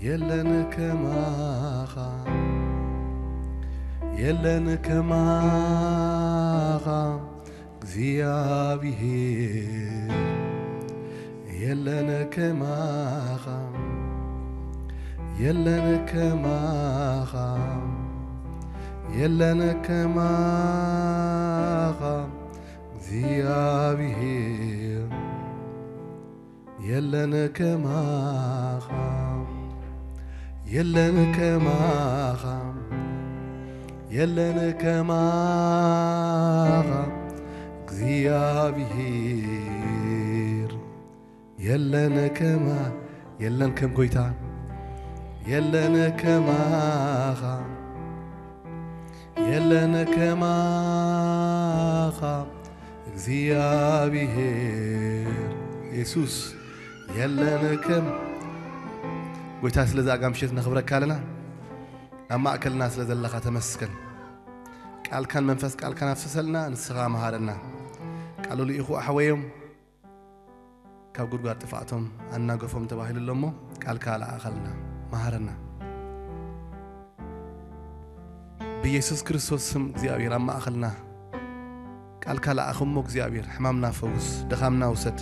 የለን ከማኻ፣ የለን ከማኻ እግዚኣብሔር፣ የለን ከማኻ፣ የለን ከማኻ፣ የለን ከማኻ እግዚኣብሔር። የለን ከማኻ፣ የለን ከማኻ፣ የለን ከማኻ እግዚኣብሔር። የለን ከማ፣ የለን ከም ጎይታ፣ የለን ከማኻ፣ የለን ከማኻ እግዚኣብሔር። የሱስ፣ የለን ከም ጎይታ። ስለዚ ኣጋ ምሸት ነኽብረካ ኣለና። ኣብ ማእከልና ስለ ዘለኻ ተመስገን። ቃልካን መንፈስ ቃልካን ኣፍስሰልና፣ ንስኻ መሃረና። ቃሉ ልኢኹ ኣሕወዮም ካብ ጉድጓድ ጥፍኣቶም ኣናገፎም ተባሂሉ ኣሎ እሞ፣ ቃልካ ለኣኸልና፣ መሃረና። ብየሱስ ክርስቶስ ስም እግዚኣብሔር ኣብ ማእኸልና ቃልካ ለኣኽ እሞ፣ እግዚኣብሔር ሕማምና ፈውስ፣ ድኻምና ውሰድ፣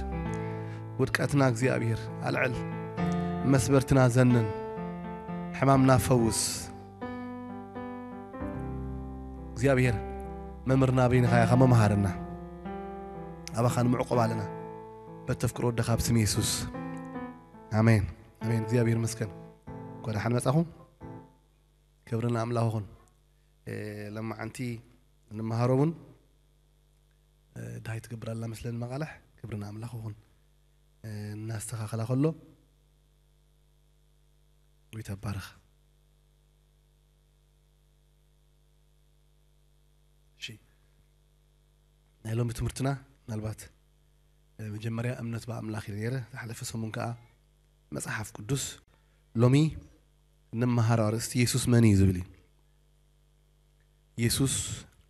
ውድቀትና እግዚኣብሔር ኣልዕል፣ መስበርትና ዘንን፣ ሕማምና ፈውስ። እግዚኣብሔር መምህርና በይንኻ ኢኻ መምሃርና፣ ኣባኻ ንምዕቆብ ኣለና። በተፍቅሮ ወደኻ ኣብ ስም የሱስ ኣሜን። ኣሜን። እግዚኣብሔር ይመስገን። እንኳ ደሓን መጻኹም። ክብሪ ንኣምላኽ ይኹን። እ፣ ለማዓንቲ እንመሃሮ እውን፣ እ፣ ድሃይ ትገብር ኣላ መስለኒ መቓልሕ። ክብሪ ንኣምላኽ ይኹን። እ፣ እናስተኻኸላ ከሎ ጎይታ ባርኽ። እሺ፣ ናይ ሎሚ ትምህርትና ምናልባት፣ እ፣ መጀመርያ እምነት ብኣምላኽ ኢለ ነይረ። ዝሓለፈ ሰሙን ከኣ መጽሓፍ ቅዱስ። ሎሚ እንመሃሮ ኣርእስቲ የሱስ መን እዩ ዝብል እዩ። የሱስ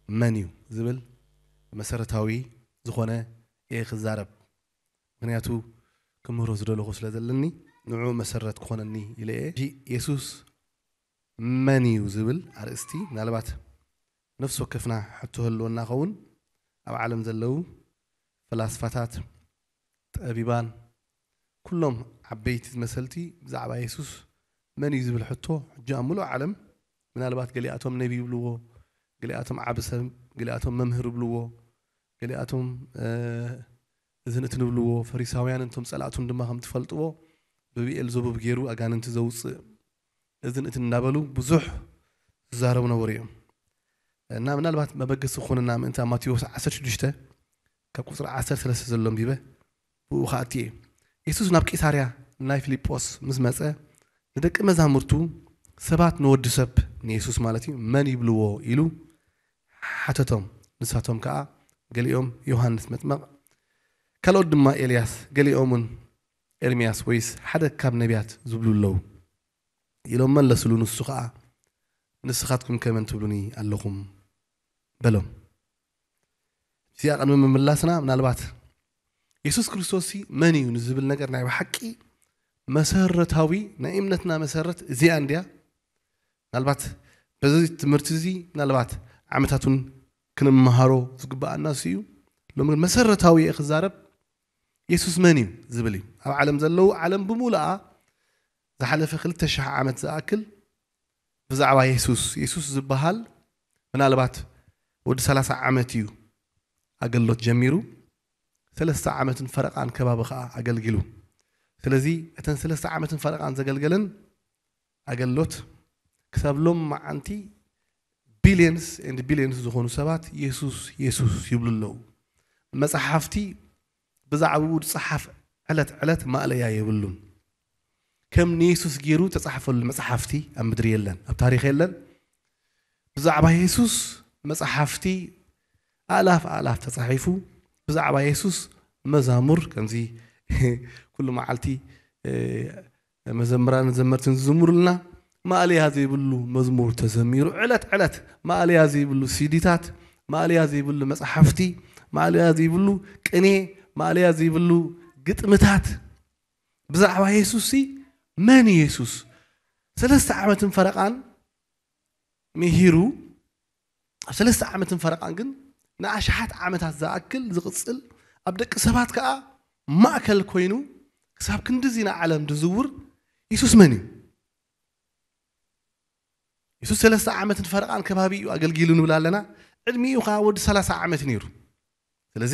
መን እዩ ዝብል መሰረታዊ ዝኾነ እየ ክዛረብ። ምኽንያቱ ክምህሮ ዝደለኹ ስለ ዘለኒ ንዕኡ መሰረት ክኾነኒ ኢለ እየ። ሕጂ የሱስ መን እዩ ዝብል ኣርእስቲ ምናልባት ነፍሲ ወከፍና ሕቶ ህልወና ኸውን። ኣብ ዓለም ዘለዉ ፈላስፋታት፣ ጠቢባን፣ ኩሎም ዓበይቲ መሰልቲ ብዛዕባ የሱስ መን እዩ ዝብል ሕቶ ሕጂ ኣብ ምሉእ ዓለም ምናልባት ገሊኣቶም ነቢ ይብልዎ፣ ገሊኣቶም ዓቢ ሰብ፣ ገሊኣቶም መምህር ይብልዎ፣ ገሊኣቶም፣ እ፣ እዝን እትን ይብልዎ፣ ፈሪሳውያን እንቶም ጸላእቱን ድማ ከም ትፈልጥዎ ብብኤልዘቡብ ገይሩ ኣጋንንቲ ዘውጽእ እዝን እትን እናበሉ ብዙሕ ዝዛረቡ ነበሩ እዮም። እና ምናልባት መበገሲ ክኾነና ምእንቲ ኣብ ማቴዎስ ዓሰርተ ሽዱሽተ ካብ ቁጽሪ ዓሰርተ ሰለስተ ዘሎ ኣንቢበ ብኡ ክኣቲ እየ። የሱስ ናብ ቂሳርያ ናይ ፊልጶስ ምስ መጸ ንደቂ መዛሙርቱ ሰባት ንወዲ ሰብ፣ ንየሱስ ማለት እዩ፣ መን ይብልዎ ኢሉ ሓተቶም። ንሳቶም ከኣ ገሊኦም ዮሃንስ መጥመቕ፣ ካልኦት ድማ ኤልያስ፣ ገሊኦም እውን ኤርምያስ ወይስ ሓደ ካብ ነቢያት ዝብሉ ኣለዉ ኢሎም መለስሉ። ንሱ ኸኣ ንስኻትኩም ከ መን ትብሉኒ ኣለኹም በሎም። እዚኣ ቅድሚ ምምላስና ምናልባት የሱስ ክርስቶስ መን እዩ ንዝብል ነገር ናይ ብሓቂ መሰረታዊ ናይ እምነትና መሰረት እዚኣ እንድያ። ምናልባት በዚ ትምህርቲ እዚ ምናልባት ዓመታት እውን ክንመሃሮ ዝግብኣና እሱ እዩ። ሎሚ ግን መሰረታዊ እየ ክዛረብ የሱስ መን እዩ ዝብል እዩ። ኣብ ዓለም ዘለዉ ዓለም ብምሉኣ ዝሓለፈ ክልተ ሽሕ ዓመት ዝኣክል ብዛዕባ የሱስ፣ የሱስ ዝበሃል ምናልባት ወዲ ሰላሳ ዓመት እዩ ኣገልግሎት ጀሚሩ። ሰለስተ ዓመትን ፈረቓን ከባቢ ኸዓ ኣገልጊሉ። ስለዚ እተን ሰለስተ ዓመትን ፈረቓን ዘገልገለን ኣገልግሎት ክሳብ ሎም መዓንቲ ቢልየንስ ኤንድ ቢልየንስ ዝኾኑ ሰባት የሱስ የሱስ ይብሉ ኣለዉ። መጽሓፍቲ ብዛዕባኡ ዝጸሓፍ ዕለት ዕለት ማእለያ የብሉን። ከም ንየሱስ ገይሩ ተጻሕፈሉ መጽሓፍቲ ኣብ ምድሪ የለን፣ ኣብ ታሪኽ የለን። ብዛዕባ የሱስ መጽሓፍቲ ኣእላፍ ኣእላፍ ተጻሒፉ፣ ብዛዕባ የሱስ መዛሙር ከምዚ ኩሉ መዓልቲ፣ እ፣ መዘምራንን ዘመርትን ዝዝምሩልና ማእለያ ዘይብሉ መዝሙር ተዘሚሩ፣ ዕለት ዕለት ማእለያ ዘይብሉ ሲዲታት፣ ማእለያ ዘይብሉ መጽሓፍቲ፣ ማእለያ ዘይብሉ ቅኔ፣ ማእለያ ዘይብሉ ግጥምታት ብዛዕባ የሱስ ሲ፣ መን እዩ የሱስ? ሰለስተ ዓመትን ፈረቓን ምሂሩ፣ ኣብ ሰለስተ ዓመትን ፈረቓን ግን ንኣሽሓት ዓመታት ዝኣክል ዝቕጽል፣ ኣብ ደቂ ሰባት ከኣ ማእከል ኮይኑ ክሳብ ክንድዚ ንዓለም ዝዝውር የሱስ መን እዩ? የሱስ ሰለስተ ዓመትን ፈረቓን ከባቢ እዩ ኣገልጊሉ ንብል ኣለና። ዕድሚኡ ከኣ ወዲ ሰላሳ ዓመት ነይሩ። ስለዚ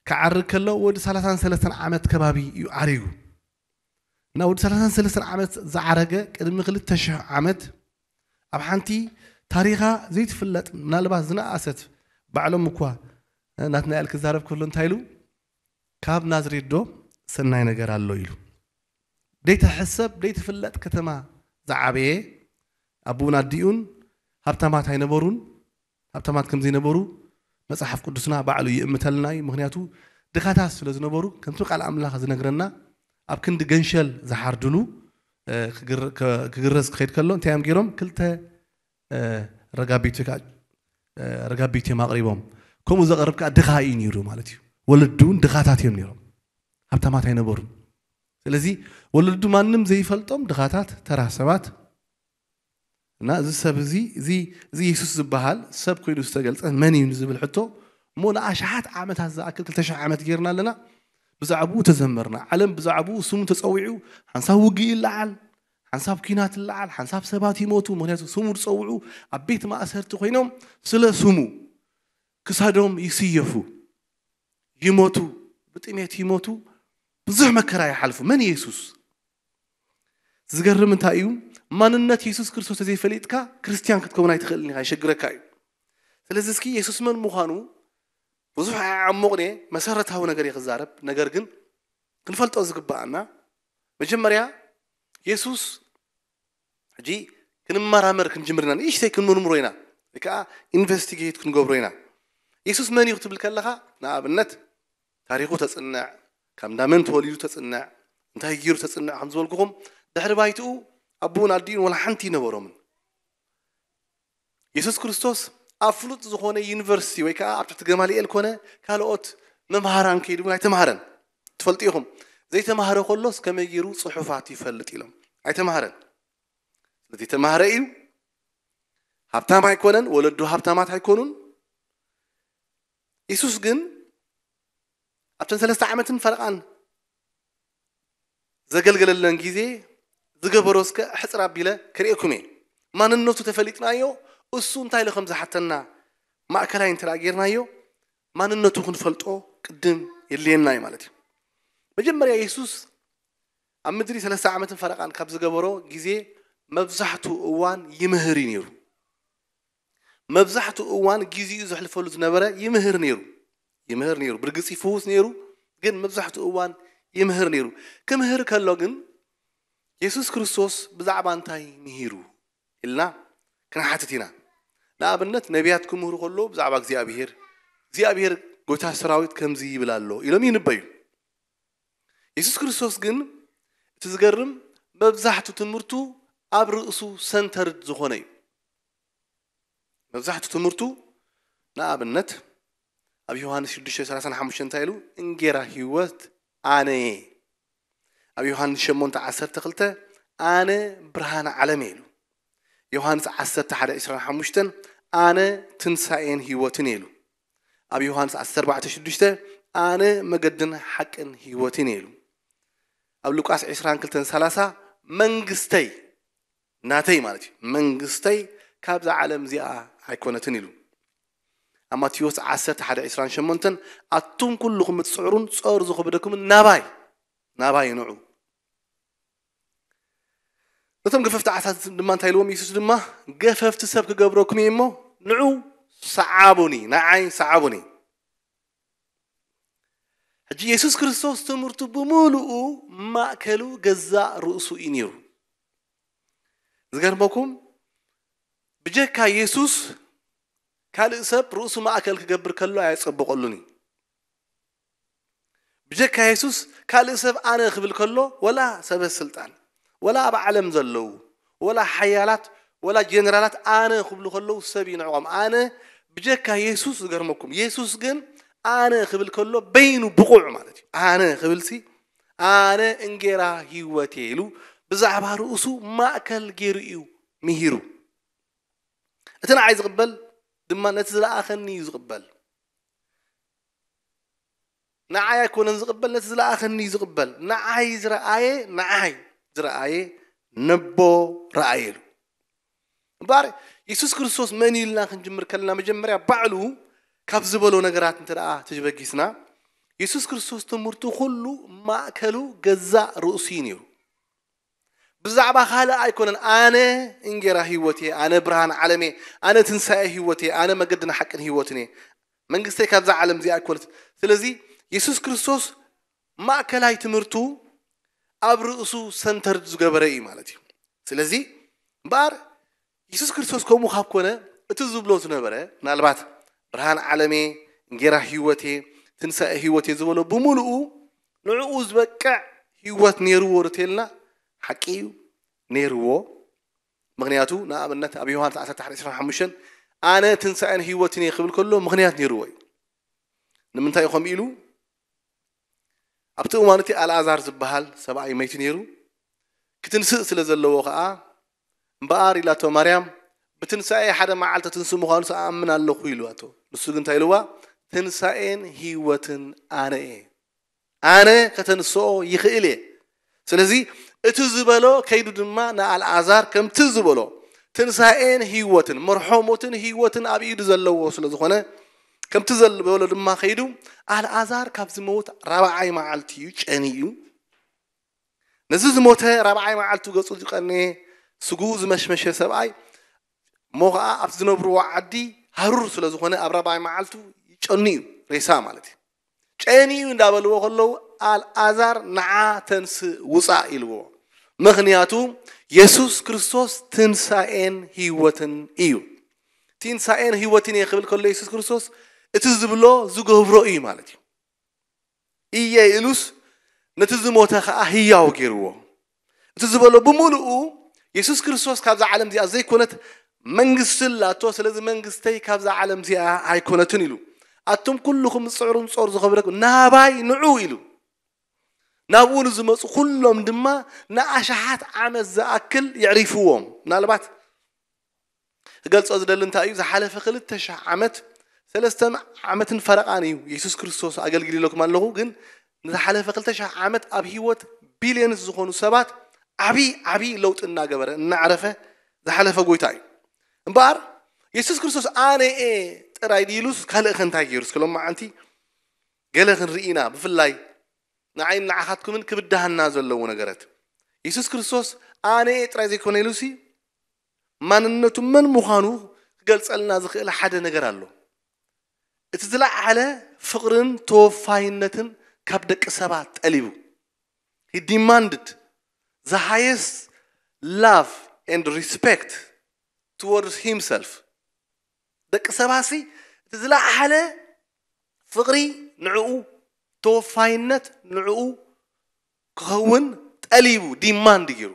ክዓርግ ከሎ ወዲ ሰላሳን ሰለስተን ዓመት ከባቢ እዩ ዓሪጉ። እና ወዲ ሰላሳን ሰለስተን ዓመት ዝዓረገ ቅድሚ ክልተ ሽሕ ዓመት ኣብ ሓንቲ ታሪኻ ዘይትፍለጥ ምናልባት ዝነኣሰት ባዕሎም እኳ ናትናኤል ክዛረብ ከሎ እንታይ ኢሉ? ካብ ናዝሬት ዶ ሰናይ ነገር ኣሎ ኢሉ። ደይተሕሰብ ደይትፍለጥ ከተማ ዝዓበየ ኣቡን ኣዲኡን ሃብታማት ኣይነበሩን። ሃብታማት ከም ዘይነበሩ መጽሓፍ ቅዱስና ባዕሉ ይእምተልና እዩ። ምክንያቱ ድኻታት ስለ ዝነበሩ ከምቲ ቃል ኣምላኽ ዝነግረና ኣብ ክንዲ ገንሸል ዝሓርድሉ ክግረዝ ክኸይድ ከሎ እንታይ እዮም ገይሮም? ክልተ ረጋቢት ረጋቢት እዮም ኣቕሪቦም። ከምኡ ዘቕርብ ከዓ ድኻ እዩ ነይሩ ማለት እዩ። ወለዱ እውን ድኻታት እዮም ነይሮም፣ ሃብታማት ኣይነበሩን። ስለዚ ወለዱ ማንም ዘይፈልጦም ድኻታት ተራ ሰባት እና እዚ ሰብ እዚ እዚ እዚ የሱስ ዝበሃል ሰብ ኮይኑ ዝተገልጸ መን እዩ ዝብል ሕቶ እሞ ንኣሽሓት ዓመታት ዝኣክል ክልተ ሽሕ ዓመት ጌርና ኣለና። ብዛዕባኡ ተዘመርና። ዓለም ብዛዕባኡ ስሙ ተጸዊዑ ሓንሳብ ውግእ ይለዓል፣ ሓንሳብ ኲናት ይለዓል፣ ሓንሳብ ሰባት ይሞቱ። ምክንያቱ ስሙ ዝጸውዑ ኣብ ቤት ማእሰርቲ ኮይኖም ስለ ስሙ ክሳዶም ይስየፉ፣ ይሞቱ፣ ብጥሜት ይሞቱ፣ ብዙሕ መከራ ይሓልፉ። መን የሱስ? ዝገርም እንታይ እዩ? ማንነት የሱስ ክርስቶስ ተዘይፈሊጥካ ክርስትያን ክትከውን ኣይትኽእልን ኢኻ፣ ይሸግረካ እዩ። ስለዚ እስኪ የሱስ መን ምዃኑ ብዙሕ ኣያዓሞቕን እየ፣ መሰረታዊ ነገር እየ ክዛረብ። ነገር ግን ክንፈልጦ ዝግባኣና መጀመርያ የሱስ ሕጂ ክንመራመር ክንጅምር ኢና፣ ንእሽተይ ክንምርምሮ ኢና፣ ወይ ከዓ ኢንቨስቲጌት ክንገብሮ ኢና። የሱስ መን እዩ ክትብል ከለኻ ንኣብነት ታሪኹ ተፅንዕ፣ ካብ እንዳ መን ተወሊዱ ተፅንዕ፣ እንታይ ገይሩ ተፅንዕ ከም ዝበልኩኹም ድሕሪ ባይትኡ ኣቦኡን ኣዲኡን ወላ ሓንቲ ይነበሮምን። የሱስ ክርስቶስ ኣብ ፍሉጥ ዝኾነ ዩኒቨርሲቲ ወይ ከዓ ኣብ ትሕቲ ገማልኤል ኮነ ካልኦት መምሃራን ከይዱ እውን ኣይተምሃረን። ትፈልጡ ኢኹም ዘይተማህረ ከሎስ ከመይ ገይሩ ፅሑፋት ይፈልጥ ኢሎም ኣይተምሃረን። ስለዚ ተማህረ እዩ። ሃብታም ኣይኮነን፣ ወለዱ ሃብታማት ኣይኮኑን። የሱስ ግን ኣብተን ሰለስተ ዓመትን ፈረቓን ዘገልገለለን ግዜ ዝገበሮ እስከ ሕፅር ኣቢለ ከርእየኩም እየ። ማንነቱ ተፈሊጥናዮ እሱ እንታይ ኢሉ ከም ዝሓተና ማእከላይ እንተ ጌርናዮ ማንነቱ ክንፈልጦ ቅድም የድልየና እዩ ማለት እዩ። መጀመርያ የሱስ ኣብ ምድሪ ሰለስተ ዓመትን ፈረቓን ካብ ዝገበሮ ግዜ መብዛሕትኡ እዋን ይምህር እዩ ነይሩ። መብዛሕትኡ እዋን ግዜኡ ዘሕልፈሉ ዝነበረ ይምህር ነይሩ። ይምህር ነይሩ። ብርግጽ ይፍውስ ነይሩ፣ ግን መብዛሕትኡ እዋን ይምህር ነይሩ። ክምህር ከሎ ግን የሱስ ክርስቶስ ብዛዕባ እንታይ ምሂሩ ኢልና ክንሓትት ኢና። ንኣብነት ነቢያት ክምህሩ ከሎ ብዛዕባ እግዚኣብሔር እግዚኣብሔር ጎይታ ሰራዊት ከምዚ ይብል ኣሎ ኢሎም ይንበዩ። የሱስ ክርስቶስ ግን እቲ ዝገርም መብዛሕቱ ትምህርቱ ኣብ ርእሱ ሰንተርድ ዝኾነ እዩ። መብዛሕቱ ትምህርቱ ንኣብነት ኣብ ዮሃንስ ሽዱሽተ ሰላሳን ሓሙሽተን እንታይ ኢሉ? እንጌራ ህይወት ኣነ እየ። ኣብ ዮሃንስ ሸሞንተ ዓሰርተ ክልተ ኣነ ብርሃን ዓለም እየ ኢሉ። ዮሃንስ ዓሰርተ ሓደ ዕስራን ሓሙሽተን ኣነ ትንሳኤን ህይወትን እየ ኢሉ። ኣብ ዮሃንስ ዓሰርተ ኣርባዕተ ሽዱሽተ ኣነ መገድን ሓቅን ህይወትን እየ ኢሉ። ኣብ ሉቃስ ዕስራን ክልተን ሰላሳ መንግስተይ ናተይ ማለት እዩ መንግስተይ ካብዛ ዓለም እዚኣ ኣይኮነትን ኢሉ። ኣብ ማቴዎስ ዓሰርተ ሓደ ዕስራን ሸሞንተን ኣቱም ኩልኹም እትጽዕሩን ጾር ዝኸበደኩምን ናባይ ናባይ ንዑ። ነቶም ገፈፍቲ ዓሳት ድማ እንታይ ኢልዎም? የሱስ ድማ ገፈፍቲ ሰብ ክገብረኩም እየ እሞ ንዑ ሰዓቡኒ፣ ንዓይ ሰዓቡኒ። ሕጂ የሱስ ክርስቶስ ትምህርቱ ብምሉኡ ማእከሉ ገዛእ ርእሱ እዩ ነይሩ። ዝገርመኩም ብጀካ የሱስ ካልእ ሰብ ርእሱ ማእከል ክገብር ከሎ ኣየጸበቐሉን እዩ። ብጀካ የሱስ ካልእ ሰብ ኣነ ክብል ከሎ ወላ ሰበ ስልጣን ወላ ኣብ ዓለም ዘለዉ ወላ ሓያላት ወላ ጀነራላት ኣነ ክብሉ ከለዉ ሰብ ይንዕቖም። ኣነ ብጀካ የሱስ ዝገርመኩም የሱስ ግን ኣነ ክብል ከሎ በይኑ ብቑዕ ማለት እዩ። ኣነ ክብልሲ ኣነ እንጌራ ህይወት እየ ኢሉ ብዛዕባ ርእሱ ማእከል ገይሩ እዩ ምሂሩ። እቲ ንዓይ ዝቕበል ድማ ነቲ ዝለኣኸኒ እዩ ዝቕበል። ንዓይ ኣይኮነን ዝቕበል፣ ነቲ ዝለኣኸኒ እዩ ዝቕበል። ንዓይ ዝረኣየ፣ ንዓይ ዝረኣየ ነቦ ረኣየ ኢሉ። እምበኣር የሱስ ክርስቶስ መን እዩ ኢልና ክንጅምር ከለና፣ መጀመርያ ባዕሉ ካብ ዝበሎ ነገራት እንተ ደኣ ተበጊስና፣ የሱስ ክርስቶስ ትምህርቱ ኩሉ ማእከሉ ገዛእ ርእሱ እዩ ነይሩ። ብዛዕባ ካልእ ኣይኮነን። ኣነ እንጌራ ህይወት እየ፣ ኣነ ብርሃን ዓለም እየ፣ ኣነ ትንሳኤ ህይወት እየ፣ ኣነ መገድን ሓቅን ህይወትን እየ። መንግስተይ ካብዛ ዓለም እዚኣ ኣይኮነትን። ስለዚ የሱስ ክርስቶስ ማእከላይ ትምህርቱ ኣብ ርእሱ ሰንተር ዝገበረ እዩ ማለት እዩ። ስለዚ እምበኣር የሱስ ክርስቶስ ከምኡ ካብ ኮነ፣ እቲ ዝብሎ ዝነበረ፣ ምናልባት ብርሃን ዓለሜ፣ እንጌራ ህይወቴ፣ ትንሳኤ ህይወቴ ዝበሎ ብምሉኡ ንዕኡ ዝበቅዕ ህይወት ነይርዎ ዶ ተልና፣ ሓቂ እዩ፣ ነይርዎ። ምኽንያቱ ንኣብነት ኣብ ዮሃንስ ዓሰርተ ሓደ ዕስራን ሓሙሽተን ኣነ ትንሳኤን ህይወትን እየ ክብል ከሎ ምኽንያት ነይርዎ እዩ። ንምንታይ እዩ ከምኡ ኢሉ? ኣብቲ እዋን እቲ ኣልኣዛር ዝበሃል ሰብኣይ መይቱ ነይሩ። ክትንስእ ስለ ዘለዎ ኸኣ፣ እምበኣር ኢላቶ ማርያም፣ ብትንሳኤ ሓደ መዓልቲ ትንስእ ምዃኑስ ኣኣምን ኣለኹ ኢልዋቶ። ንሱ ግን እንታይ ኢልዋ? ትንሳኤን ህይወትን ኣነ እየ። ኣነ ከተንስኦ ይኽእል እየ። ስለዚ እቲ ዝበሎ ከይዱ ድማ ንኣልኣዛር ከምቲ ዝበሎ ትንሳኤን ህይወትን መርሖ ሞትን ህይወትን ኣብ ኢዱ ዘለዎ ስለ ዝኾነ ከምቲ ዝበሎ ድማ ከይዱ ኣልኣዛር ካብ ዝመውት ራብዓይ መዓልቲ እዩ ጨንዩ። ነዚ ዝሞተ ራብዓይ መዓልቱ ገጹ ዝቀነየ ስግኡ ዝመሽመሸ ሰብኣይ እሞ ኸዓ ኣብቲ ዝነብርዎ ዓዲ ሃሩር ስለ ዝኾነ ኣብ ራብዓይ መዓልቱ ይጨኑ እዩ ሬሳ ማለት እዩ። ጨንዩ እንዳበልዎ ከለዉ ኣልኣዛር ንዓ ተንስእ ውፃእ ኢልዎ። ምኽንያቱ የሱስ ክርስቶስ ትንሳኤን ህይወትን እዩ። ትንሳኤን ህይወትን እየ ክብል ከሎ የሱስ ክርስቶስ እቲ ዝብሎ ዝገብሮ እዩ ማለት እዩ። እየ ኢሉስ ነቲ ዝሞተ ኸዓ ህያው ገይርዎ። እቲ ዝበሎ ብምሉኡ የሱስ ክርስቶስ ካብዛ ዓለም እዚኣ ዘይኮነት መንግስቲ ኣላቶ። ስለዚ መንግስተይ ካብዛ ዓለም እዚኣ ኣይኮነትን ኢሉ። ኣቱም ኩልኹም ዝፅዕሩን ጾር ዝኸበደኩም ናባይ ንዑ ኢሉ። ናብኡ ንዝመፁ ኩሎም ድማ ንኣሽሓት ዓመት ዝኣክል የዕሪፍዎም። ምናልባት ክገልጾ ዝደሊ እንታይ እዩ? ዝሓለፈ ክልተ ሽሕ ዓመት፣ ሰለስተ ዓመትን ፈረቓን እዩ የሱስ ክርስቶስ ኣገልጊለኩም ኣለኹ። ግን ንዝሓለፈ ክልተ ሽሕ ዓመት ኣብ ህይወት ቢልዮንስ ዝኾኑ ሰባት ዓቢ ዓቢ ለውጢ እናገበረ እናዕረፈ ዝሓለፈ ጎይታ እዩ። እምበኣር የሱስ ክርስቶስ ኣነ እየ ጥራይ ድኢሉስ ካልእ ከ እንታይ ገይሩስ ክሎም መዓንቲ ገለ ክንርኢ ኢና። ብፍላይ ንዓይን ንዓኻትኩምን ክብድሃና ዘለዎ ነገረት የሱስ ክርስቶስ ኣነ እየ ጥራይ ዘይኮነ ኢሉሲ ማንነቱ መን ምዃኑ ክገልጸልና ዝኽእል ሓደ ነገር ኣሎ። እቲ ዝለዓለ ፍቕርን ተወፋይነትን ካብ ደቂ ሰባት ጠሊቡ። He demanded the highest love and respect towards himself. ደቂ ሰባሲ እቲ ዝለዓለ ፍቕሪ ንዕኡ፣ ተወፋይነት ንዕኡ ክኸውን ጠሊቡ፣ ዲማንድ ገይሩ።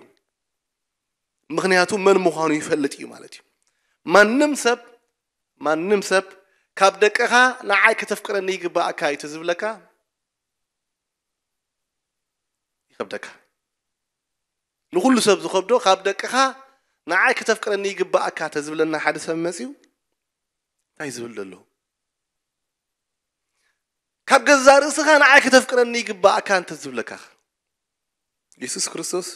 ምኽንያቱ መን ምዃኑ ይፈልጥ እዩ ማለት እዩ። ማንም ሰብ ማንም ሰብ ካብ ደቅኻ ንዓይ ከተፍቅረኒ ይግባኣካ እዩ ተዝብለካ ይኸብደካ። ንኹሉ ሰብ ዝኸብዶ ካብ ደቅኻ ንዓይ ከተፍቅረኒ ይግባኣካ ተዝብለና ሓደ ሰብ መፅዩ እንታይ ዝብል ዘሎ? ካብ ገዛ ርእስኻ ንዓይ ከተፍቅረኒ ይግባኣካ እንተዝብለካ የሱስ ክርስቶስ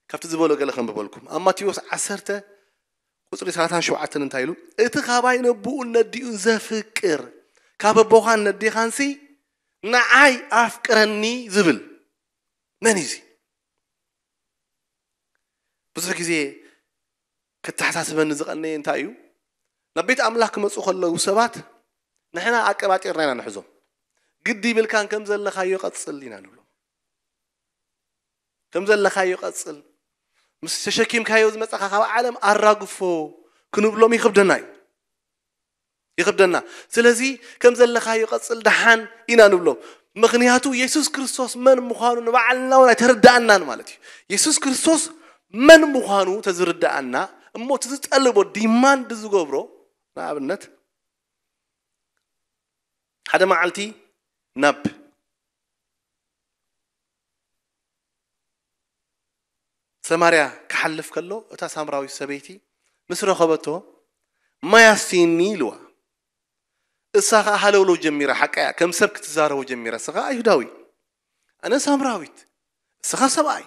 ካብቲ ዝበሎ ገለ ከንብበልኩም። ኣብ ማቴዎስ ዓሰርተ ቁፅሪ ሰላሳን ሸውዓተን እንታይ ኢሉ? እቲ ካባይ ነቦኡን ነዲኡን ዘፍቅር ካብ ኣቦኻን ነዴኻንሲ ንዓይ ኣፍቅረኒ ዝብል መን እዩ እዚ? ብዙሕ ግዜ ከተሓሳስበኒ ዝቐነየ እንታይ እዩ? ናብ ቤት ኣምላኽ ክመፁ ከለዉ ሰባት ንሕና ኣቀባጢርና ኢና ንሕዞም። ግዲ ይብልካን ከም ዘለኻዮ ቀፅል ኢና ንብሎም። ከም ዘለኻዮ ቀፅል፣ ምስ ተሸኪምካዮ ዝመፃኻ ካብ ዓለም ኣራግፎ ክንብሎም ይኽብደና እዩ። ይኽብደና። ስለዚ ከም ዘለኻዮ ቀፅል ደሓን ኢና ንብሎ። ምኽንያቱ የሱስ ክርስቶስ መን ምዃኑ ንባዕልና እውን ኣይተረዳኣናን ማለት እዩ። የሱስ ክርስቶስ መን ምዃኑ ተዝርዳኣና እሞ እቲ ዝጠልቦ ዲማንድ ዝገብሮ ንኣብነት ሓደ መዓልቲ ናብ ሰማርያ ክሓልፍ ከሎ እታ ሳምራዊት ሰበይቲ ምስ ረኸበቶ፣ "ማይ ኣስትይኒ" ኢልዋ። እሳ ኸዓ ሃለውለው ጀሚራ፣ ሓቃ እያ፣ ከም ሰብ ክትዛረቦ ጀሚራ። እሳ ኸዓ ኣይሁዳዊ፣ ኣነ ሳምራዊት፣ እስኻ ሰብኣይ፣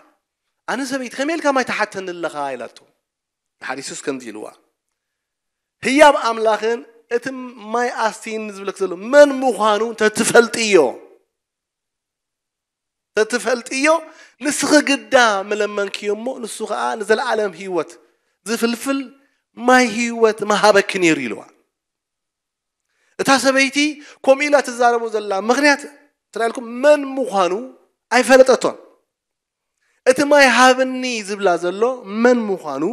ኣነ ሰበይቲ፣ ከመይ ኢልካ ማይ ትሓተኒ ኣለኻ? ኢላቶ። ንሓደ የሱስ ከምዚ ኢልዋ፣ ህያብ ኣምላኽን እቲ ማይ ኣስትይኒ ዝብለክ ዘሎ መን ምዃኑ ተትፈልጥዮ፣ ተትፈልጥዮ፣ ንስኺ ግዳ ምለመንክዮ እሞ፣ ንሱ ኸዓ ንዘለዓለም ህይወት ዝፍልፍል ማይ ህይወት ምሃበኪ ነይሩ ኢልዋ። እታ ሰበይቲ ከምኡ ኢላ ትዛረቦ ዘላ ምኽንያት ትረኣልኩም፣ መን ምዃኑ ኣይፈለጠቶን። እቲ ማይ ሃብኒ ዝብላ ዘሎ መን ምዃኑ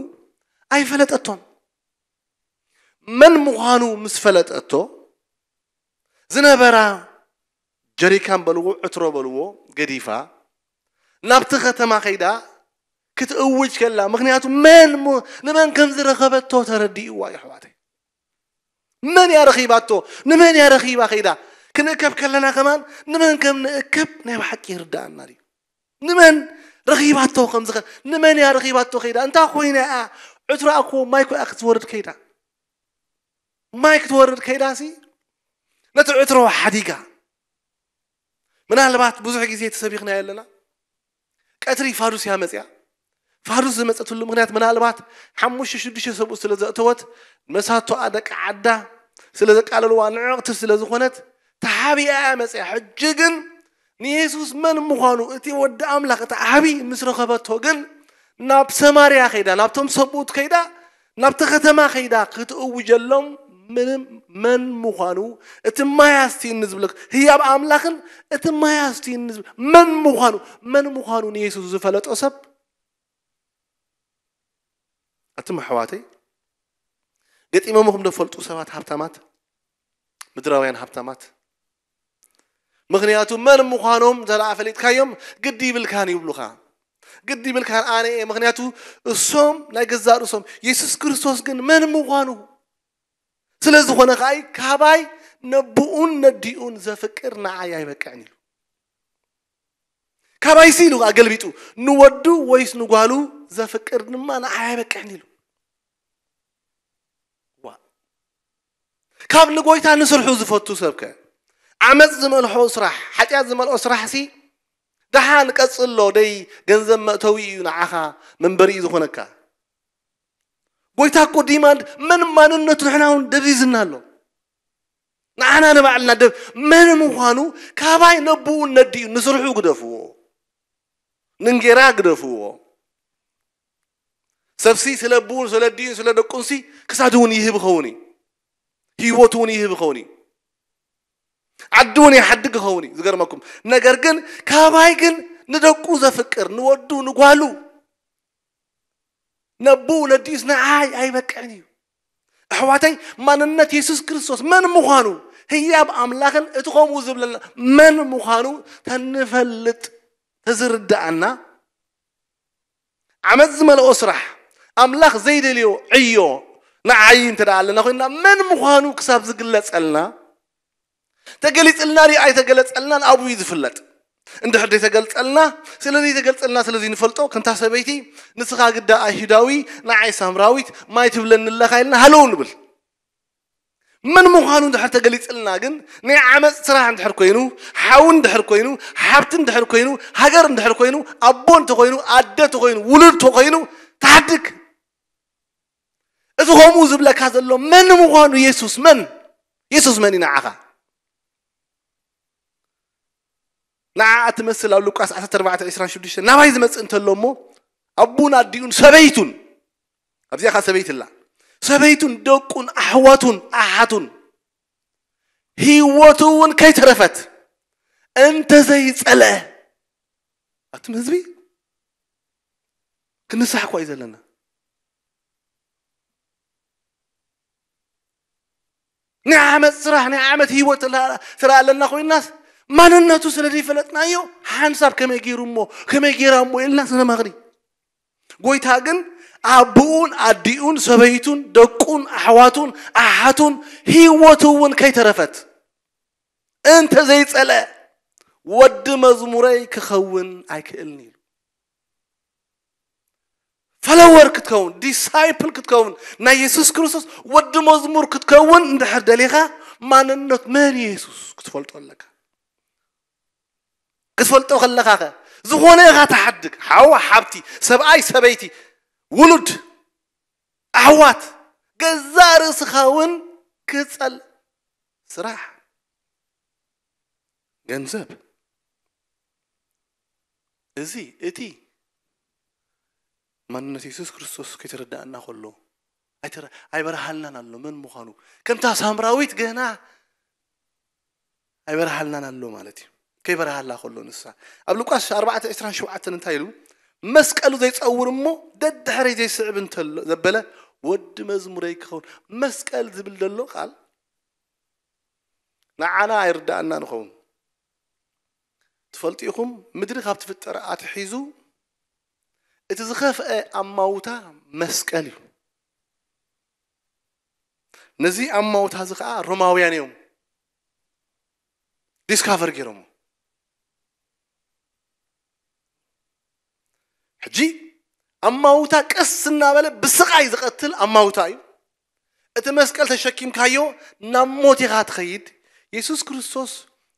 ኣይፈለጠቶን። መን ምዃኑ ምስ ፈለጠቶ፣ ዝነበራ ጀሪካን በልዎ፣ ዕትሮ በልዎ፣ ገዲፋ ናብቲ ከተማ ከይዳ ክትእውጅ ከላ፣ ምኽንያቱ መን ሞ-፣ ንመን ከም ዝረኸበቶ ተረዲእዋ እዩ፣ ኣሕዋተይ። መን እያ ረኺባቶ? ንመን እያ ረኺባ ከይዳ? ክንእከብ ከለና ከማን ንመን ከም ንእከብ ናይ ብሓቂ ይርድኣና ድዩ? ንመን ረኺባቶ ከም ዝኸ-፣ ንመን እያ ረኺባቶ ከይዳ? እንታይ ኮይና እያ? ዕትሮኣ እኮ ማይ እኮ እያ ክትወርድ ከይዳ። ማይ ክትወርድ ከይዳሲ ነቲ ዕትሮ ሓዲጋ። ምናልባት ብዙሕ ግዜ ተሰቢኽና የለና። ቀትሪ ፋዱስ እያ መፅያ። ፋዱስ ዝመፀትሉ ምኽንያት ምናልባት ሓሙሽተ ሽዱሽተ ሰብኡት ስለ ዘእተወት፣ መሳቶኣ ደቂ ዓዳ ስለ ዘቃለልዋ፣ ንዕቕቲ ስለ ዝኾነት ተሓቢኣ እያ መፅያ። ሕጂ ግን ንየሱስ መን ምዃኑ እቲ ወዲ ኣምላኽ እቲ ዓቢ ምስ ረኸበቶ ግን ናብ ሰማርያ ከይዳ፣ ናብቶም ሰብኡት ከይዳ፣ ናብቲ ከተማ ከይዳ ክትእውጀሎም ምንም መን ምዃኑ፣ እቲ ማይ ኣስትይኒ ዝብለክ ህያብ ኣምላኽን እቲ ማይ ኣስትይኒ ዝብ-፣ መን ምዃኑ፣ መን ምዃኑ ንየሱስ ዝፈለጦ ሰብ ኣቱም ኣሕዋተይ፣ ገጢሞምኹም ዶ ፈልጡ ሰባት ሃብታማት፣ ምድራውያን ሃብታማት? ምኽንያቱ መን ምዃኖም እንተ ደኣ ፈሊጥካዮም ግዲ ይብልካን ይብሉኻ። ግዲ ይብልካን ኣነ እየ። ምኽንያቱ እሶም ናይ ገዛእ ርእሶም፣ የሱስ ክርስቶስ ግን መን ምዃኑ ስለ ዝኾነ ከኣ ካባይ ነብኡን ነዲኡን ዘፍቅር ንዓይ ኣይበቅዕን ኢሉ። ካባይሲ ኢሉ ከኣ ገልቢጡ ንወዱ ወይስ ንጓሉ ዘፍቅር ድማ ንዓይ ኣይበቅዕን ኢሉ። ዋ። ካብ ንጎይታ ንስርሑ ዝፈቱ ሰብከ ዓመፅ ዝመልሖ ስራሕ፣ ሓጢኣት ዝመልኦ ስራሕሲ ደሓን ቀፅሎ ደይ ገንዘብ መእተዊ እዩ ንዓኻ መንበሪ እዩ ዝኾነካ። ጎይታ እኮ ዲማንድ መን ማንነቱ ንሕና እውን ደብዚዝና ኣሎ። ንዓና ንባዕልና ደብ-፣ መን ምዃኑ ካባይ ነብኡ ነዲኡ ንስርሑ ግደፍዎ። ንእንጌራ ግደፍዎ። ሰብሲ ስለ ብኡን ስለ ኣዲኡን ስለ ደቁንሲ ክሳድ እውን ይህብ ይኸውን እዩ። ህይወቱ እውን ይህብ ይኸውን እዩ። ዓዲ እውን ይሓድግ ይኸውን እዩ። ዝገርመኩም ነገር ግን ካባይ ግን ንደቁ ዘፍቅር፣ ንወዱ ንጓሉ፣ ነብኡ ነዲኡስ ንዓይ ኣይበቅዕን እዩ። ኣሕዋተይ፣ ማንነት የሱስ ክርስቶስ መን ምዃኑ፣ ህያብ ኣምላኽን እቲ ከምኡ ዝብለና መን ምዃኑ ተንፈልጥ፣ ተዝርድኣና፣ ዓመፅ ዝመልኦ ስራሕ፣ ኣምላኽ ዘይደልዮ ዕዮ ንዓይ እንተ ደኣ ኣለና ኮይንና፣ መን ምዃኑ ክሳብ ዝግለጸልና፣ ተገሊጽልና ድዩ ኣይተገለጸልናን ኣብኡ እዩ ዝፍለጥ። እንድሕር ዘይተገልጸልና፣ ስለ ዘይተገልጸልና፣ ስለ ዘይንፈልጦ፣ ከምታ ሰበይቲ፣ "ንስኻ ግዳ ኣይሁዳዊ፣ ንዓይ ሳምራዊት፣ ማይ ትብለኒ ኣለኻ?" ኢልና ሃለው ንብል። መን ምዃኑ እንድሕር ተገሊጽልና ግን፣ ናይ ዓመፅ ስራሕ እንድሕር ኮይኑ፣ ሓው እንድሕር ኮይኑ፣ ሓብቲ እንድሕር ኮይኑ፣ ሃገር እንድሕር ኮይኑ፣ ኣቦ እንተኾይኑ፣ ኣደ እንተኾይኑ፣ ውሉድ እንተኾይኑ፣ ትሓድግ። እቲ ከምኡ ዝብለካ ዘሎ መን ምዃኑ፣ የሱስ መን? የሱስ መን እዩ ንዓኻ? ንዓኣ ትመስል ኣብ ሉቃስ ዓሰርተ ኣርባዕተ ዕስራን ሽዱሽተን ናባይ ዝመጽእ እንተሎ እሞ፣ ኣቡን ኣዲኡን ሰበይቱን፣ ኣብዚኣ ኸኣ ሰበይቲ ኣላ፣ ሰበይቱን ደቁን ኣሕዋቱን ኣሓቱን፣ ህይወቱ እውን ከይተረፈት እንተ ዘይጸልአ፣ ኣቱም ህዝቢ፣ ክንሳሕ እኳ እዩ ዘለና። ናይ ዓመት ስራሕ፣ ናይ ዓመት ህይወት ትላ-፣ ትረኣ ኣለና ኮይናስ፣ ማንነቱ ስለ ዘይፈለጥናዮ፣ ሓንሳብ ከመይ ገይሩ እሞ፣ ከመይ ገይራ እሞ ኢልና ስነመኽሪ። ጎይታ ግን ኣቦኡን ኣዲኡን ሰበይቱን ደቁን ኣሕዋቱን ኣሓቱን ህይወቱ እውን ከይተረፈት እንተ ዘይጸልአ፣ ወዲ መዝሙረይ ክኸውን ኣይክእልን ኢሉ። ፎሎወር ክትከውን፣ ዲሳይፕል ክትከውን፣ ናይ የሱስ ክርስቶስ ወዲ መዝሙር ክትከውን እንድሕር ደሊኻ፣ ማንነት መን እዩ የሱስ ክትፈልጦ ኣለካ። ክትፈልጦ ከለኻ ኸ፣ ዝኾነ ኢኻ ትሓድግ። ሓው ሓብቲ፣ ሰብኣይ ሰበይቲ፣ ውሉድ ኣሕዋት፣ ገዛ ርእስኻ እውን ክጸል፣ ስራሕ፣ ገንዘብ፣ እዚ እቲ ማንነት የሱስ ክርስቶስ ከይተረዳእና ከሎ ኣይተረ-፣ ኣይበርሃልናን ኣሎ መን ምዃኑ። ከምታ ሳምራዊት ገና ኣይበርሃልናን ኣሎ ማለት እዩ። ከይበርሃላ ከሎ ንሳ ኣብ ሉቃስ ኣርባዕተ ዕስራን ሸውዓተን እንታይ ኢሉ? መስቀሉ ዘይጸውር እሞ ደድሕረይ ዘይስዕብ እንተሎ ዘበለ ወዲ መዝሙረይ ክኸውን። መስቀል ዝብል ዘሎ ቃል ንዓና ኣይርዳእና ንኸውን። ትፈልጡ ኢኹም፣ ምድሪ ካብ ትፍጠር ኣትሒዙ እቲ ዝኸፍአ ኣማውታ መስቀል እዩ። ነዚ ኣማውታ እዚ ከዓ ሮማውያን እዮም ዲስካቨር ገይሮሞ። ሕጂ ኣማውታ ቀስ እናበለ ብስቓይ ዝቐትል ኣማውታ እዩ። እቲ መስቀል ተሸኪምካዮ ናብ ሞት ኢኻ ትኸይድ። የሱስ ክርስቶስ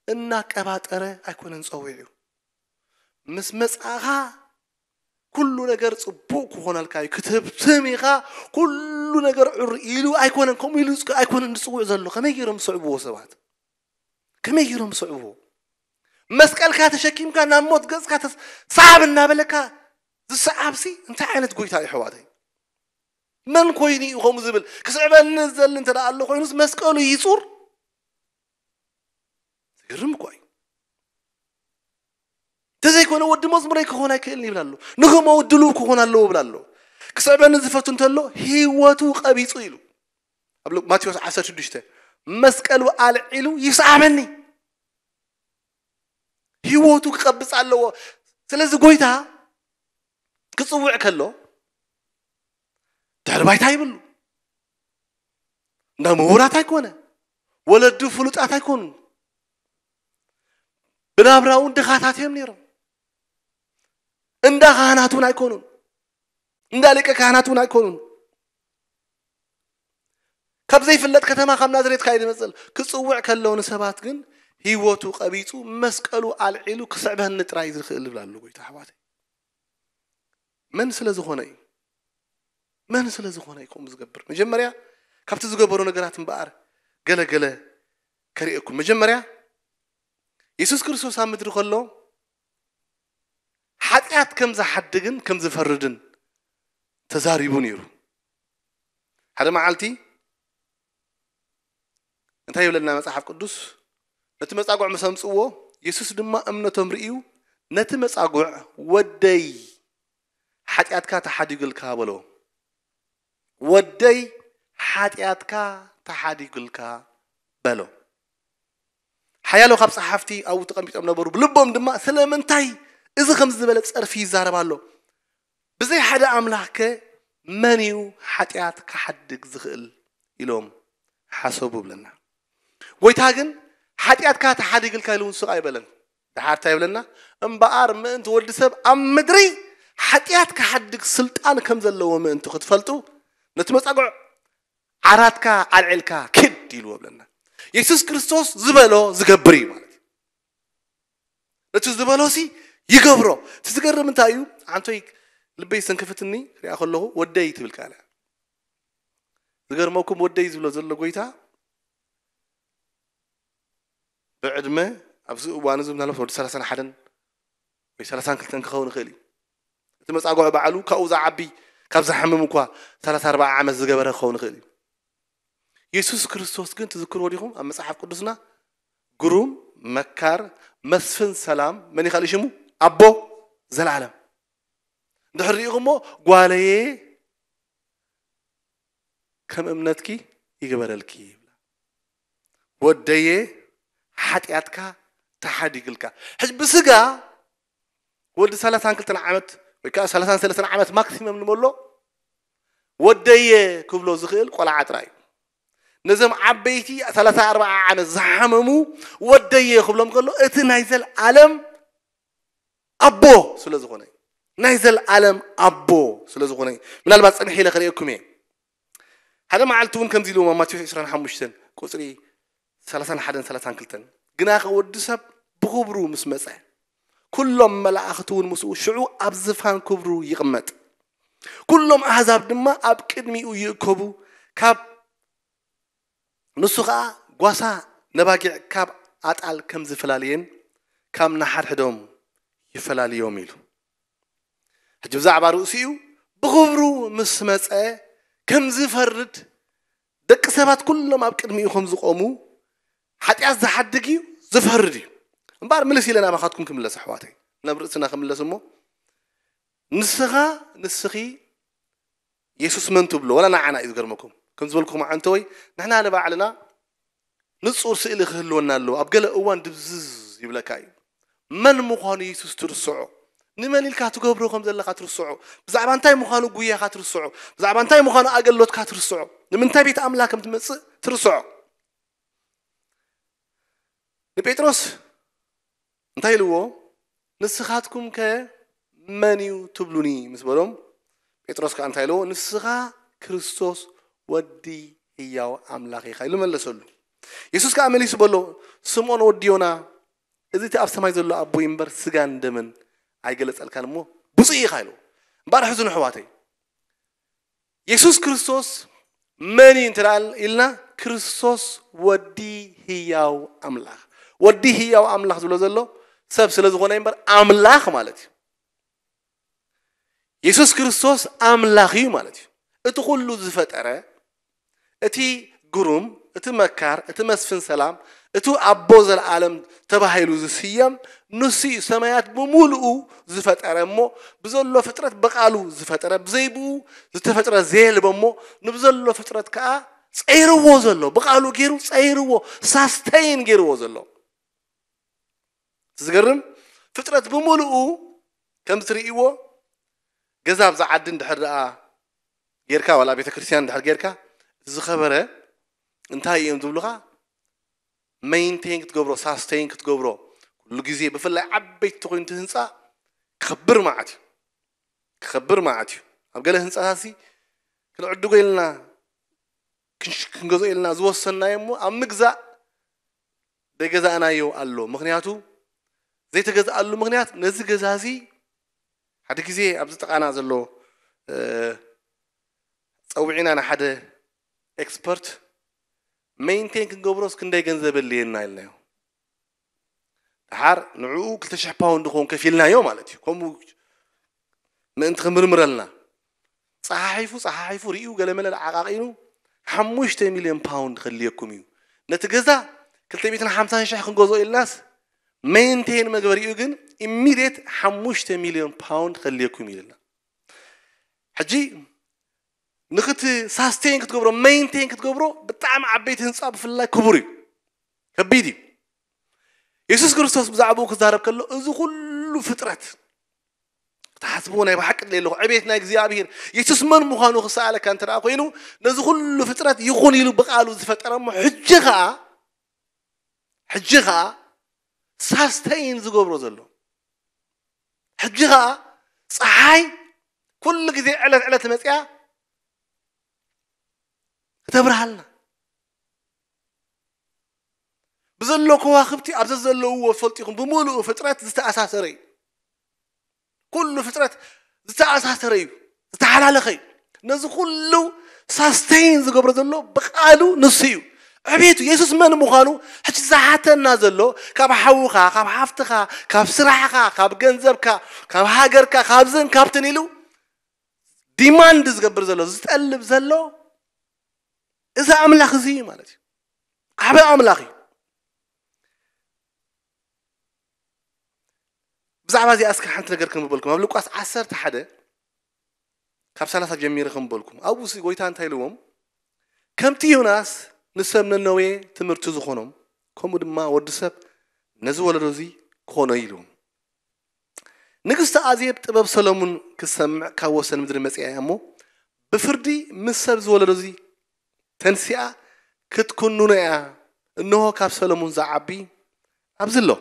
እናቀባጠረ ኣይኮነን ጸዊዑ። ምስ መጻኻ ኩሉ ነገር ጽቡቕ ክኾነልካ እዩ። ክትህብትም ኢኻ፣ ኩሉ ነገር ዑር ኢሉ ኣይኮነን፣ ከምኡ ኢሉ ኣይኮነን ዝጽውዕ ዘሎ። ከመይ ገይሮም ዝስዕብዎ ሰባት? ከመይ ገይሮም ዝስዕብዎ? መስቀልካ ተሸኪምካ ናብ ሞት ገጽካ ተስ-፣ ሰዓብ እናበለካ ዝሰዓብሲ እንታይ ዓይነት ጎይታ እዩ ኣሕዋተይ? መን ኮይኑ እዩ ከምኡ ዝብል? ክስዕበኒ ዝደሊ እንተ ደኣ ኣሎ ኮይኑስ መስቀሉ ይጹር? ዝገርም እኳ እዩ። እንተዘይኮነ ወዲ መዝሙረይ ክኾን ኣይክእልን ይብል ኣሎ። ንኸምኡ ድሉው ክኾን ኣለዎ ይብል ኣሎ። ክስዕበኒ ዝፈቱ እንተሎ ህይወቱ ቀቢጹ ኢሉ። ኣብ ሉ-፣ ማቴዎስ ዓሰርተ ሽዱሽተ መስቀሉ ኣልዒሉ ይስዓበኒ። ህይወቱ ክቐብጽ ኣለዎ። ስለዚ ጎይታ ክጽውዕ ከሎ ድሕሪ ባይታ ይብሉ። እንዳ ምሁራት ኣይኮነ፣ ወለዱ ፍሉጣት ኣይኮኑን። ብናብራ እውን ድኻታት እዮም ነይሮም። እንዳ ካህናት እውን ኣይኮኑን። እንዳ ሊቀ ካህናት እውን ኣይኮኑን። ካብ ዘይፍለጥ ከተማ ካብ ናዝሬት ካይድ ይመጽእ። ክጽውዕ ከሎ ንሰባት ግን ህይወቱ ቀቢጹ መስቀሉ ኣልዒሉ ክስዕበኒ ጥራይ ዝኽእል ይብል ኣሎ ጎይታ ኣሕዋተይ። መን ስለ ዝኾነ እዩ? መን ስለ ዝኾነ እዩ ከምኡ ዝገብር? መጀመርያ ካብቲ ዝገበሮ ነገራት እምበኣር ገለ ገለ ከርእየኩም። መጀመርያ የሱስ ክርስቶስ ኣብ ምድሪ ከሎ ሓጢኣት ከም ዝሓድግን ከም ዝፈርድን ተዛሪቡ ነይሩ። ሓደ መዓልቲ እንታይ ይብለና መጽሓፍ ቅዱስ? ነቲ መጻጉዕ ምስ ኣምጽእዎ፣ የሱስ ድማ እምነቶም ርእዩ፣ ነቲ መጻጉዕ "ወደይ፣ ሓጢኣትካ ተሓዲጉልካ" በሎ። "ወደይ፣ ሓጢኣትካ ተሓዲጉልካ" በሎ። ሓያሎ ካብ ጸሓፍቲ ኣብኡ ተቐሚጦም ነበሩ። ብልቦም ድማ "ስለምንታይ እዚ ከምዚ ዝበለ ጸርፊ ይዛረብ ኣሎ? ብዘይ ሓደ ኣምላኽ ከ መን እዩ ሓጢኣት ክሓድግ ዝኽእል?" ኢሎም ሓሰቡ ብለና። ጎይታ ግን "ሓጢኣትካ ተሓዲግልካ" ኢሉ እውን ስቕ ኣይበለን። ደሓር እንታይ ይብለና? "እምበኣር ምእንቲ ወዲ ሰብ ኣብ ምድሪ ሓጢኣት ክሓድግ ስልጣን ከም ዘለዎ ምእንቲ ክትፈልጡ፣ ነቲ መጻጉዕ ዓራትካ ኣልዒልካ ኪድ" ኢልዎ ብለና። የሱስ ክርስቶስ ዝበሎ ዝገብር እዩ ማለት እዩ። ነቲ ዝበሎሲ ይገብሮ። እቲ ዝገርም እንታይ እዩ? ኣንቶይ ልበይ ዝተንከፈትኒ ክሪኣ ከለኹ "ወደይ" ትብል ቃል እያ። ዝገርመኩም ወደይ ዝብሎ ዘሎ ጎይታ ብዕድመ ኣብዚ እዋን እዚ ምናልባት ወዲ ሰላሳን ሓደን ወይ ሰላሳን ክልተን ክኸውን ይኽእል እዩ። እቲ መጻጉዕ ባዕሉ ካብኡ ዝዓቢ ካብ ዝሓምም እኳ ሰላሳ ኣርባዓ ዓመት ዝገበረ ክኸውን ይኽእል እዩ። የሱስ ክርስቶስ ግን ትዝክርዎ ዲኹም? ኣብ መጽሓፍ ቅዱስና ግሩም፣ መካር፣ መስፍን ሰላም፣ መን እዩ ካልእ ሽሙ? ኣቦ ዘላለም። እንድሕር ሪኢኹሞ "ጓለየ ከም እምነትኪ ይግበረልኪ" ይብላ። "ወደየ ሓጢኣትካ ተሓዲግልካ." ሕጂ ብስጋ ወዲ ሰላሳን ክልተን ዓመት ወይ ከዓ ሰላሳን ሰለስተን ዓመት ማክሲመም ንመሎ "ወደየ" ክብሎ ዝኽእል ቆልዓ ጥራይ እዩ። ነዞም ዓበይቲ ሰላሳ ኣርባዓ ዓመት ዝሓመሙ "ወደየ" ክብሎም ከሎ እቲ ናይ ዘልኣለም ኣቦ ስለ ዝኾነ እዩ። ናይ ዘለኣለም ኣቦ ስለ ዝኾነ እዩ። ምናልባት ጸንሕ ኢለ ክርእየኩም እየ። ሓደ መዓልቲ እውን ከምዚ ኢልዎም ኣብ ማቴዎስ ዕስራን ሓሙሽተን ቁፅሪ ሰላሳን ሓደን ሰላሳን ክልተን፣ ግናኸ ወዲ ሰብ ብኽብሩ ምስ መጸ፣ ኩሎም መላእኽቲ እውን ምስኡ ሽዑ ኣብ ዝፋን ክብሩ ይቕመጥ፣ ኩሎም ኣህዛብ ድማ ኣብ ቅድሚኡ ይእከቡ፣ ካብ ንሱ ኸዓ ጓሳ ነባጊዕ ካብ ኣጣል ከም ዝፈላልየን ካብ ነሓድሕዶም ይፈላልዮም ኢሉ። ሕጂ ብዛዕባ ርእሱ እዩ። ብኽብሩ ምስ መጸ ከም ዝፈርድ፣ ደቂ ሰባት ኩሎም ኣብ ቅድሚኡ ከም ዝቆሙ፣ ሓጢኣት ዝሓድግ እዩ፣ ዝፈርድ እዩ። እምበኣር ምልስ ኢለ ናባኻትኩም ክምለስ ኣሕዋተይ፣ ናብ ርእስና ክምለስ እሞ፣ ንስኻ ንስኺ የሱስ መን ትብሎ? ወላ ንዓና እዩ ዝገርመኩም። ከም ዝበልኩም ኣንተ ወይ ንሕና ንባዕልና ንጹር ስእሊ ክህልወና ኣለዎ። ኣብ ገለ እዋን ድብዝዝ ይብለካ እዩ። መን ምዃኑ የሱስ ትርስዖ። ንመን ኢልካ ትገብሮ ከም ዘለኻ ትርስዖ። ብዛዕባ እንታይ ምዃኑ ጉያኻ ትርስዖ። ብዛዕባ እንታይ ምዃኑ ኣገልግሎትካ ትርስዖ። ንምንታይ ቤት ኣምላኽ ከም ትመጽእ ትርስዖ። ንጴጥሮስ እንታይ ኢልዎ? ንስኻትኩም ከ መን እዩ ትብሉኒ ምስ በሎም፣ ጴጥሮስ ከኣ እንታይ ኢልዎ? ንስኻ ክርስቶስ ወዲ ህያው ኣምላኽ ኢኻ ኢሉ መለሰሉ። የሱስ ከኣ መሊሱ በሎ፣ ስምዖን ወዲ ዮና፣ እዚ እቲ ኣብ ሰማይ ዘሎ ኣቦይ እምበር ስጋን ደምን ኣይገለጸልካን እሞ ብፁዕ ኢኻ ኢልዎ። እምበኣር ሕዝኑ ኣሕዋተይ፣ የሱስ ክርስቶስ መን እዩ እንተ ደኣ ኢልና፣ ክርስቶስ ወዲ ህያው ኣምላኽ። ወዲ ህያው ኣምላኽ ዝብሎ ዘሎ ሰብ ስለ ዝኾነ እምበር ኣምላኽ ማለት እዩ። የሱስ ክርስቶስ ኣምላኽ እዩ ማለት እዩ። እቲ ኩሉ ዝፈጠረ፣ እቲ ግሩም፣ እቲ መካር፣ እቲ መስፍን ሰላም፣ እቲ ኣቦ ዘለኣለም ተባሂሉ ዝስየም ንሱ እዩ። ሰማያት ብምሉኡ ዝፈጠረ እሞ ብዘሎ ፍጥረት ብቓሉ ዝፈጠረ፣ ብዘይ ብኡ ዝተፈጥረ ዘየልቦ እሞ ንብዘሎ ፍጥረት ከኣ ጸይርዎ ዘሎ፣ ብቓሉ ገይሩ ጸይርዎ፣ ሳስተይን ገይርዎ ዘሎ። ዝገርም ፍጥረት ብምሉኡ ከም ትርእይዎ ገዛ ኣብዛ ዓዲ እንድሕር ደኣ ጌርካ፣ ዋላ ቤተ ክርስቲያን እንድሕር ጌርካ፣ እቲ ዝኸበረ እንታይ እዮም ዝብሉኻ? ሜይንቴን ክትገብሮ፣ ሳስቴን ክትገብሮ፣ ኩሉ ግዜ ብፍላይ ዓበይቲ ተኮይኑ እቲ ህንፃ ክኸብር መዓት እዩ። ክኸብር መዓት እዩ። ኣብ ገለ ህንፃታት ሲ ክንዕድጎ ኢልና፣ ክንሽ-፣ ክንገዝኦ ኢልና ዝወሰንናዮ እሞ ኣብ ምግዛእ ዘይገዛእናዮ ኣሎ። ምኽንያቱ ዘይተገዝኣሉ ምኽንያት ነዚ ገዛ እዚ ሓደ ግዜ ኣብዚ ጥቓና ዘሎ፣ እ፣ ጸዊዕና ንሓደ ኤክስፐርት ሜይንቴን ክንገብሮስ ክንደይ ገንዘብ የድልየና ኢልናዮ። ደሓር ንዕኡ ክልተ ሽሕ ፓውንድ ክኸውን ከፊልናዮ ማለት እዩ። ከምኡ ምእንቲ ክምርምረልና። ጸሓሒፉ፣ ጸሓሒፉ፣ ሪኡ፣ ገለመለ ዓቃቒኑ፣ ሓሙሽተ ሚልዮን ፓውንድ ከድልየኩም እዩ። ነቲ ገዛ ክልተ ሚእትን ሓምሳን ሽሕ ክንገዝኦ ኢልናስ፣ ሜይንቴን መግበሪኡ ግን ኢሚድየት ሓሙሽተ ሚልዮን ፓውንድ ከድልየኩም እዩ ኢልና። ሕጂ ንክት ሳስቴን ክትገብሮ፣ ሜይንቴን ክትገብሮ፣ ብጣዕሚ ዓበይቲ ህንፃ ብፍላይ ክቡር እዩ፣ ከቢድ እዩ። የሱስ ክርስቶስ ብዛዕባኡ ክዛረብ ከሎ፣ እዚ ኩሉ ፍጥረት ክትሓስብዎ ናይ ብሓቂ ድለ ኣለኹ። ዕቤት ናይ እግዚኣብሔር፣ የሱስ መን ምዃኑ ክሰኣለካ እንተ ደኣ ኮይኑ፣ ነዚ ኩሉ ፍጥረት ይኹን ኢሉ ብቃሉ ዝፈጠረ እሞ፣ ሕጂ ኸኣ፣ ሕጂ ኸኣ ሳስተይን ዝገብሮ ዘሎ፣ ሕጂ ኸኣ ጸሓይ ኩሉ ግዜ ዕለት ዕለት መጽያ ክተብርሃልና፣ ብዘሎ ከዋኽብቲ ኣብ ዘዘለውዎ ፈልጢኹም ብምሉኡ ፍጥረት ዝተኣሳሰረ እዩ። ኩሉ ፍጥረት ዝተኣሳሰረ እዩ፣ ዝተሓላለኸ እዩ። ነዚ ኩሉ ሳስቴይን ዝገብሮ ዘሎ ብቃሉ ንሱ እዩ። ዕቤቱ የሱስ መን ምዃኑ ሕጂ ዝሓተና ዘሎ፣ ካብ ሓውኻ፣ ካብ ሓፍትኻ፣ ካብ ስራሕኻ፣ ካብ ገንዘብካ፣ ካብ ሃገርካ፣ ካብዝን ካብትን ኢሉ ዲማንድ ዝገብር ዘሎ፣ ዝጠልብ ዘሎ እዚ ኣምላኽ እዚ እዩ ማለት እዩ። ዓቢ ኣምላኽ እዩ። ብዛዕባ እዚኣ እስከ ሓንቲ ነገር ከንብበልኩም። ኣብ ሉቃስ ዓሰርተ ሓደ ካብ ሰላሳ ጀሚረ ከንብበልኩም። ኣብኡ ሲ ጎይታ እንታይ ኢልዎም? ከምቲ ዮናስ ንሰብ ነነዌ ትምህርቲ ዝኾኖም፣ ከምኡ ድማ ወዲ ሰብ ነዚ ወለዶ እዚ ክኾኖ ኢልዎም። ንግስቲ ኣዜብ ጥበብ ሰሎሙን ክትሰምዕ ካብ ወሰን ምድሪ መጺኣ እያ እሞ፣ ብፍርዲ ምስ ሰብ ዝወለዶ እዚ ተንሲኣ ክትኩንኖ እያ። እንሆ ካብ ሰሎሙን ዝዓቢ ኣብዚ ኣሎ።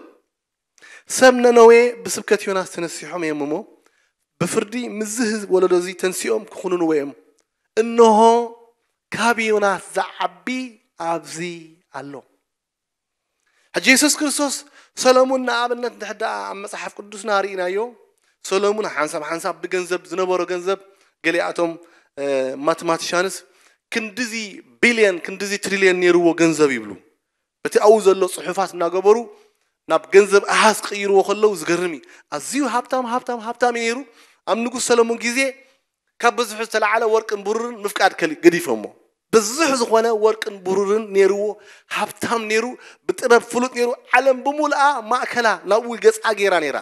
ሰብ ነነዌ ብስብከት ዮናስ ተነሲሖም እዮም እሞ፣ ብፍርዲ ምስዚ ህዝቢ ወለዶ እዚ ተንሲኦም ክኹንንዎ እዮም። እንሆ፣ ካብ ዮናስ ዝዓቢ ኣብዚ ኣሎ። ሕጂ የሱስ ክርስቶስ ሰሎሙን ንኣብነት እንድሕር ደኣ ኣብ መጽሓፍ ቅዱስና ርኢናዮ፣ ሰሎሙን ሓንሳብ ሓንሳብ ብገንዘብ ዝነበሮ ገንዘብ፣ ገሊኣቶም ማትማቲሻንስ ክንድዚ ቢልየን ክንድዚ ትሪልየን ነይርዎ ገንዘብ ይብሉ። በቲ ኣብኡ ዘሎ ጽሑፋት እናገበሩ ናብ ገንዘብ ኣሃዝ ክቕይርዎ ከለዉ ዝገርም እዩ። ኣዝዩ ሃብታም ሃብታም ሃብታም እዩ ነይሩ። ኣብ ንጉስ ሰሎሙን ግዜ ካብ ብዝሑ ዝተላዓለ ወርቅን ብሩርን ምፍቃድ ከሊ ገዲፎሞ። ብዙሕ ዝኾነ ወርቅን ብሩርን ነይርዎ፣ ሃብታም ነይሩ፣ ብጥበብ ፍሉጥ ነይሩ። ዓለም ብምሉኣ ማእከላ ናብኡ ገጻ ገይራ ነይራ።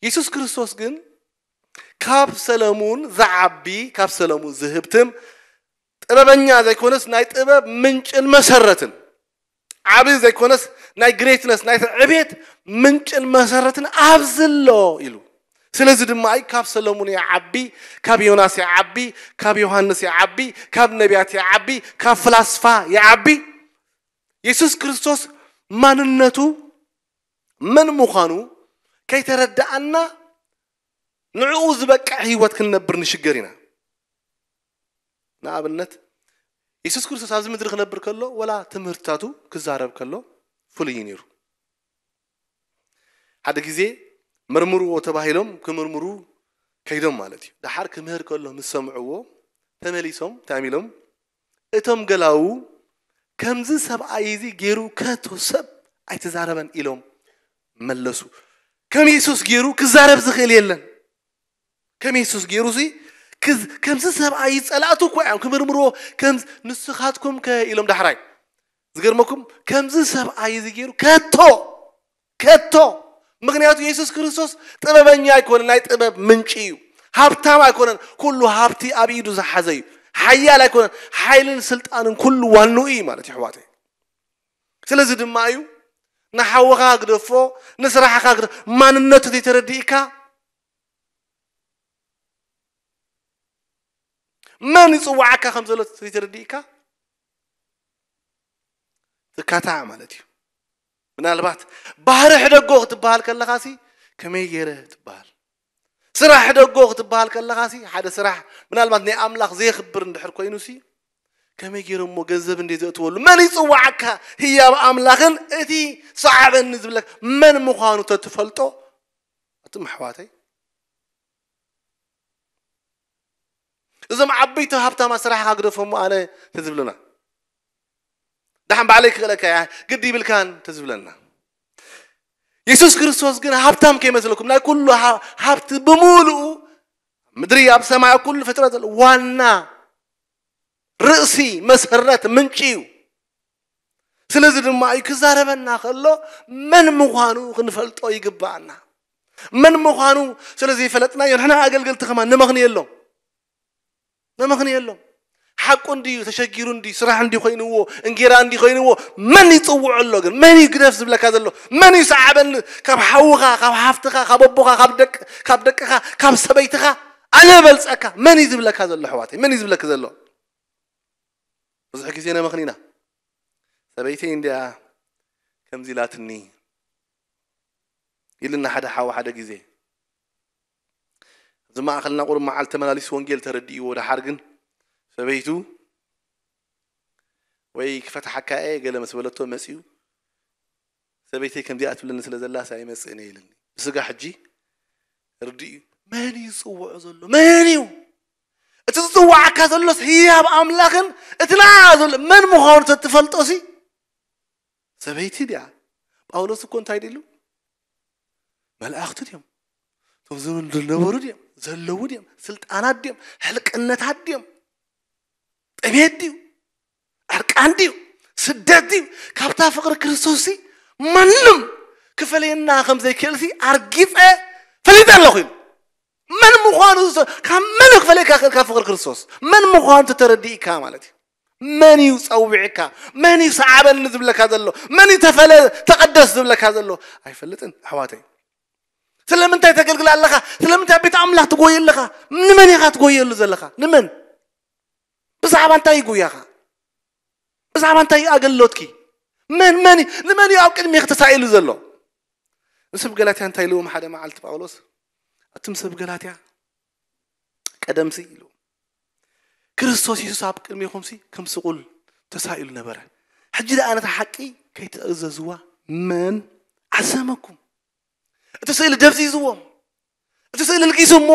የሱስ ክርስቶስ ግን ካብ ሰለሙን ዝዓቢ፣ ካብ ሰለሙን ዝህብትም፣ ጥበበኛ ዘይኮነስ ናይ ጥበብ ምንጭን መሰረትን፣ ዓቢ ዘይኮነስ ናይ ግሬትነስ፣ ናይ ዕቤት ምንጭን መሰረትን ኣብዚ ኣሎ ኢሉ። ስለዚ ድማ እዩ ካብ ሰለሙን ይዓቢ፣ ካብ ዮናስ ይዓቢ፣ ካብ ዮሃንስ ይዓቢ፣ ካብ ነቢያት ይዓቢ፣ ካብ ፍላስፋ ይዓቢ። የሱስ ክርስቶስ ማንነቱ መን ምዃኑ ከይተረዳኣና ንዕኡ ዝበቅዕ ህይወት ክንነብር ንሽገር ኢና። ንኣብነት የሱስ ክርስቶስ ኣብዚ ምድሪ ክነብር ከሎ ወላ ትምህርትታቱ ክዛረብ ከሎ ፍሉይ እዩ ነይሩ። ሓደ ግዜ መርምርዎ ተባሂሎም ክምርምሩ ከይዶም ማለት እዩ። ደሓር ክምህር ከሎ ምስ ሰምዕዎ ተመሊሶም እንታይ ኢሎም? እቶም ገላዉ ከምዚ ሰብኣይ እዚ ገይሩ ከቶ ሰብ ኣይተዛረበን ኢሎም መለሱ። ከም የሱስ ገይሩ ክዛረብ ዝኽእል የለን። ከም የሱስ ገይሩ ሲ ክዝ- ከምዚ ሰብኣይ ጸላእቱ እኮ እዮም ክምርምርዎ። ከም ንስኻትኩም ከ ኢሎም ዳሕራይ ዝገርመኩም ከምዚ ሰብኣይ እዚ ገይሩ ከቶ ከቶ ምክንያቱ የሱስ ክርስቶስ ጥበበኛ ኣይኮነን፣ ናይ ጥበብ ምንጪ እዩ። ሃብታም ኣይኮነን፣ ኩሉ ሃብቲ ኣብ ኢዱ ዝሓዘ እዩ። ሓያል ኣይኮነን፣ ሓይልን ስልጣንን ኩሉ ዋንኡ እዩ ማለት እዩ ኣሕዋተይ። ስለዚ ድማ እዩ ንሓውኻ ግደፎ፣ ንስራሕኻ ግደፎ፣ ማንነቱ ዘይተረዲእካ መን ይፅዋዓካ ከም ዘሎ ዘይተረዲእካ ትካታዕ ማለት እዩ። ምናልባት ባህሪ ሕደጎ ክትበሃል ከለኻ ሲ ከመይ ገይረ ትበሃል? ስራሕ ሕደጎ ክትበሃል ከለኻ ሲ ሓደ ስራሕ ምናልባት ናይ ኣምላኽ ዘየኽብር እንድሕር ኮይኑ ሲ ከመይ ገይረ እሞ ገንዘብ እንደ ዘእትወሉ መን ይፅዋዓካ? ህያብ ኣምላኽን እቲ ሰዓበኒ ዝብለካ መን ምዃኑ ተትፈልጦ ኣቱም ኣሕዋተይ እዞም ዓበይቲ ሃብታማ ስራሕኻ ግደፎሞ ኣነ ተዝብልና ደሓን ባዕለይ ክኽእለካ እያ ግዲ ይብልካን ተዝብለና የሱስ ክርስቶስ ግን ሃብታም ከይመስለኩም ናይ ኩሉ ሃ- ሃብቲ ብምሉኡ ምድሪ ኣብ ሰማይ ኩሉ ፍጥረት ዘሎ ዋና ርእሲ መሰረት ምንጪ እዩ ስለዚ ድማ እዩ ክዛረበና ከሎ መን ምዃኑ ክንፈልጦ ይግባኣና መን ምዃኑ ስለ ዘይፈለጥናዮ ንሕና ኣገልገልቲ ከማን ነመኽንየሎም ነመኽንየሎም ሓቁ እንድዩ ተሸጊሩ እንድዩ ስራሕ እንድዩ ኮይንዎ እንጌራ እንድዩ ኮይንዎ መን ይፅውዖ ኣሎ ግን መን እዩ ግደፍ ዝብለካ ዘሎ መን እዩ ሰዓበኒ ካብ ሓውኻ ካብ ሃፍትኻ ካብ ኣቦኻ ካብ ደቅ- ካብ ደቅኻ ካብ ሰበይትኻ ኣነ በልፀካ መን እዩ ዝብለካ ዘሎ ኣሕዋተይ መን እዩ ዝብለካ ዘሎ ብዙሕ ግዜ ነመኽኒና ሰበይተይ እንድያ ከምዚ ኢላትኒ ኢልና ሓደ ሓው ሓደ ግዜ እዚ ማእኸልና ቁሩብ መዓልቲ ተመላሊሱ ወንጌል ተረዲእዎ ደሓር ግን ሰበይቱ ወይ ክፈትሓካ እየ ገለ ምስ በለቶ መፂኡ ሰበይተይ ከምዚኣ ትብለኒ ስለ ዘላስ ኣይመፅእን እየ ኢልኒ ብስጋ ሕጂ ርድእ እዩ መን እዩ ዝፅውዖ ዘሎ መን እዩ እቲ ዝፅዋዓካ ዘሎስ ህያብ ኣምላኽን እቲ ንዓ ዘሎ መን ምዃኑ ተትፈልጦሲ ሰበይቲ ድያ ጳውሎስ እኮ እንታይ ድሉ መላእኽቲ ድዮም እቶም ዝነበሩ ድዮም ዘለዉ ድዮም ስልጣናት ድዮም ሕልቅነታት ድዮም ጥሜት ድዩ ዕርቃን ድዩ ስደት ድዩ ካብታ ፍቕሪ ክርስቶስ ማንም ክፈለየና ከም ዘይክእል ኣርጊፀ ፈሊጠ ኣለኹ ኢሉ መን ምዃኑ ካብ መን ክፈለየካ ክእል ካብ ፍቕሪ ክርስቶስ መን ምዃኑ ተተረዲእካ ማለት እዩ መን እዩ ፀዊዕካ መን እዩ ሰዓበኒ ዝብለካ ዘሎ መን እዩ ተፈለ ተቐደስ ዝብለካ ዘሎ ኣይፈልጥን ኣሕዋተይ ስለምንታይ ተገልግል ኣለኻ ስለምንታይ ቤት ኣምላኽ ትጎይ ኣለኻ ንመን ኢኻ ትጎየሉ ዘለኻ ንመን ብዛዕባ እንታይ ይጉያኻ ብዛዕባ እንታይ ኣገልሎትኪ መን መን ንመን እዩ ኣብ ቅድሚኺ ተሳኢሉ ዘሎ ንሰብ ገላትያ እንታይ ኢልዎም ሓደ መዓልቲ ጳውሎስ ኣቱም ሰብ ገላትያ ቀደምሲ ኢሉ። ክርስቶስ የሱስ ኣብ ቅድሜኹምሲ ከም ስቑል ተሳኢሉ ነበረ። ሕጂ ደኣ ነታ ሓቂ ከይትእዘዝዋ መን ዓሰመኩም? እቲ ስእሊ ደብዚዝዎም። እቲ ስእሊ ልጊሱ እሞ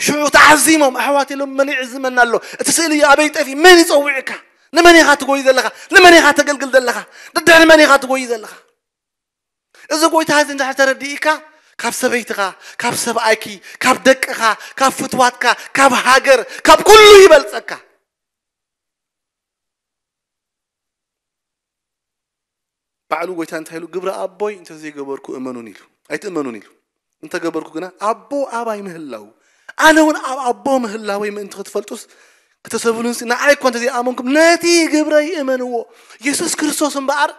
ሽዑ ተዓዚሞም፣ ኣሕዋት ኢሎም፣ መን ይዕዝመና ኣሎ? እቲ ስእሊ ኣበይ ጠፊ? መን ይጸውዕካ? ንመን ኢኻ ትጎይ ዘለኻ? ንመን ኢኻ ተገልግል ዘለኻ? ንድሕሪ መን ኢኻ ትጎይ ዘለኻ? እዚ ጎይታ እዚ እንድሕር ተረዲእካ፣ ካብ ሰበይትኻ፣ ካብ ሰብኣይኪ፣ ካብ ደቅኻ፣ ካብ ፍትዋትካ፣ ካብ ሃገር፣ ካብ ኩሉ ይበልጸካ። ባዕሉ ጎይታ እንታይ ኢሉ? ግብረ ኣቦይ እንተ ዘይገበርኩ እመኑን ኢሉ። ኣይትእመኑን ኢሉ። እንተ ገበርኩ ግና ኣቦ ኣባይ ምህላው፣ ኣነ እውን ኣብ ኣቦ ምህላወይ ምእንቲ ክትፈልጡስ፣ ክተሰብሉንሲ፣ ንዓይ እኳ እንተ ዘይኣመንኩም ነቲ ግብረይ እመንዎ። የሱስ ክርስቶስ እምበኣር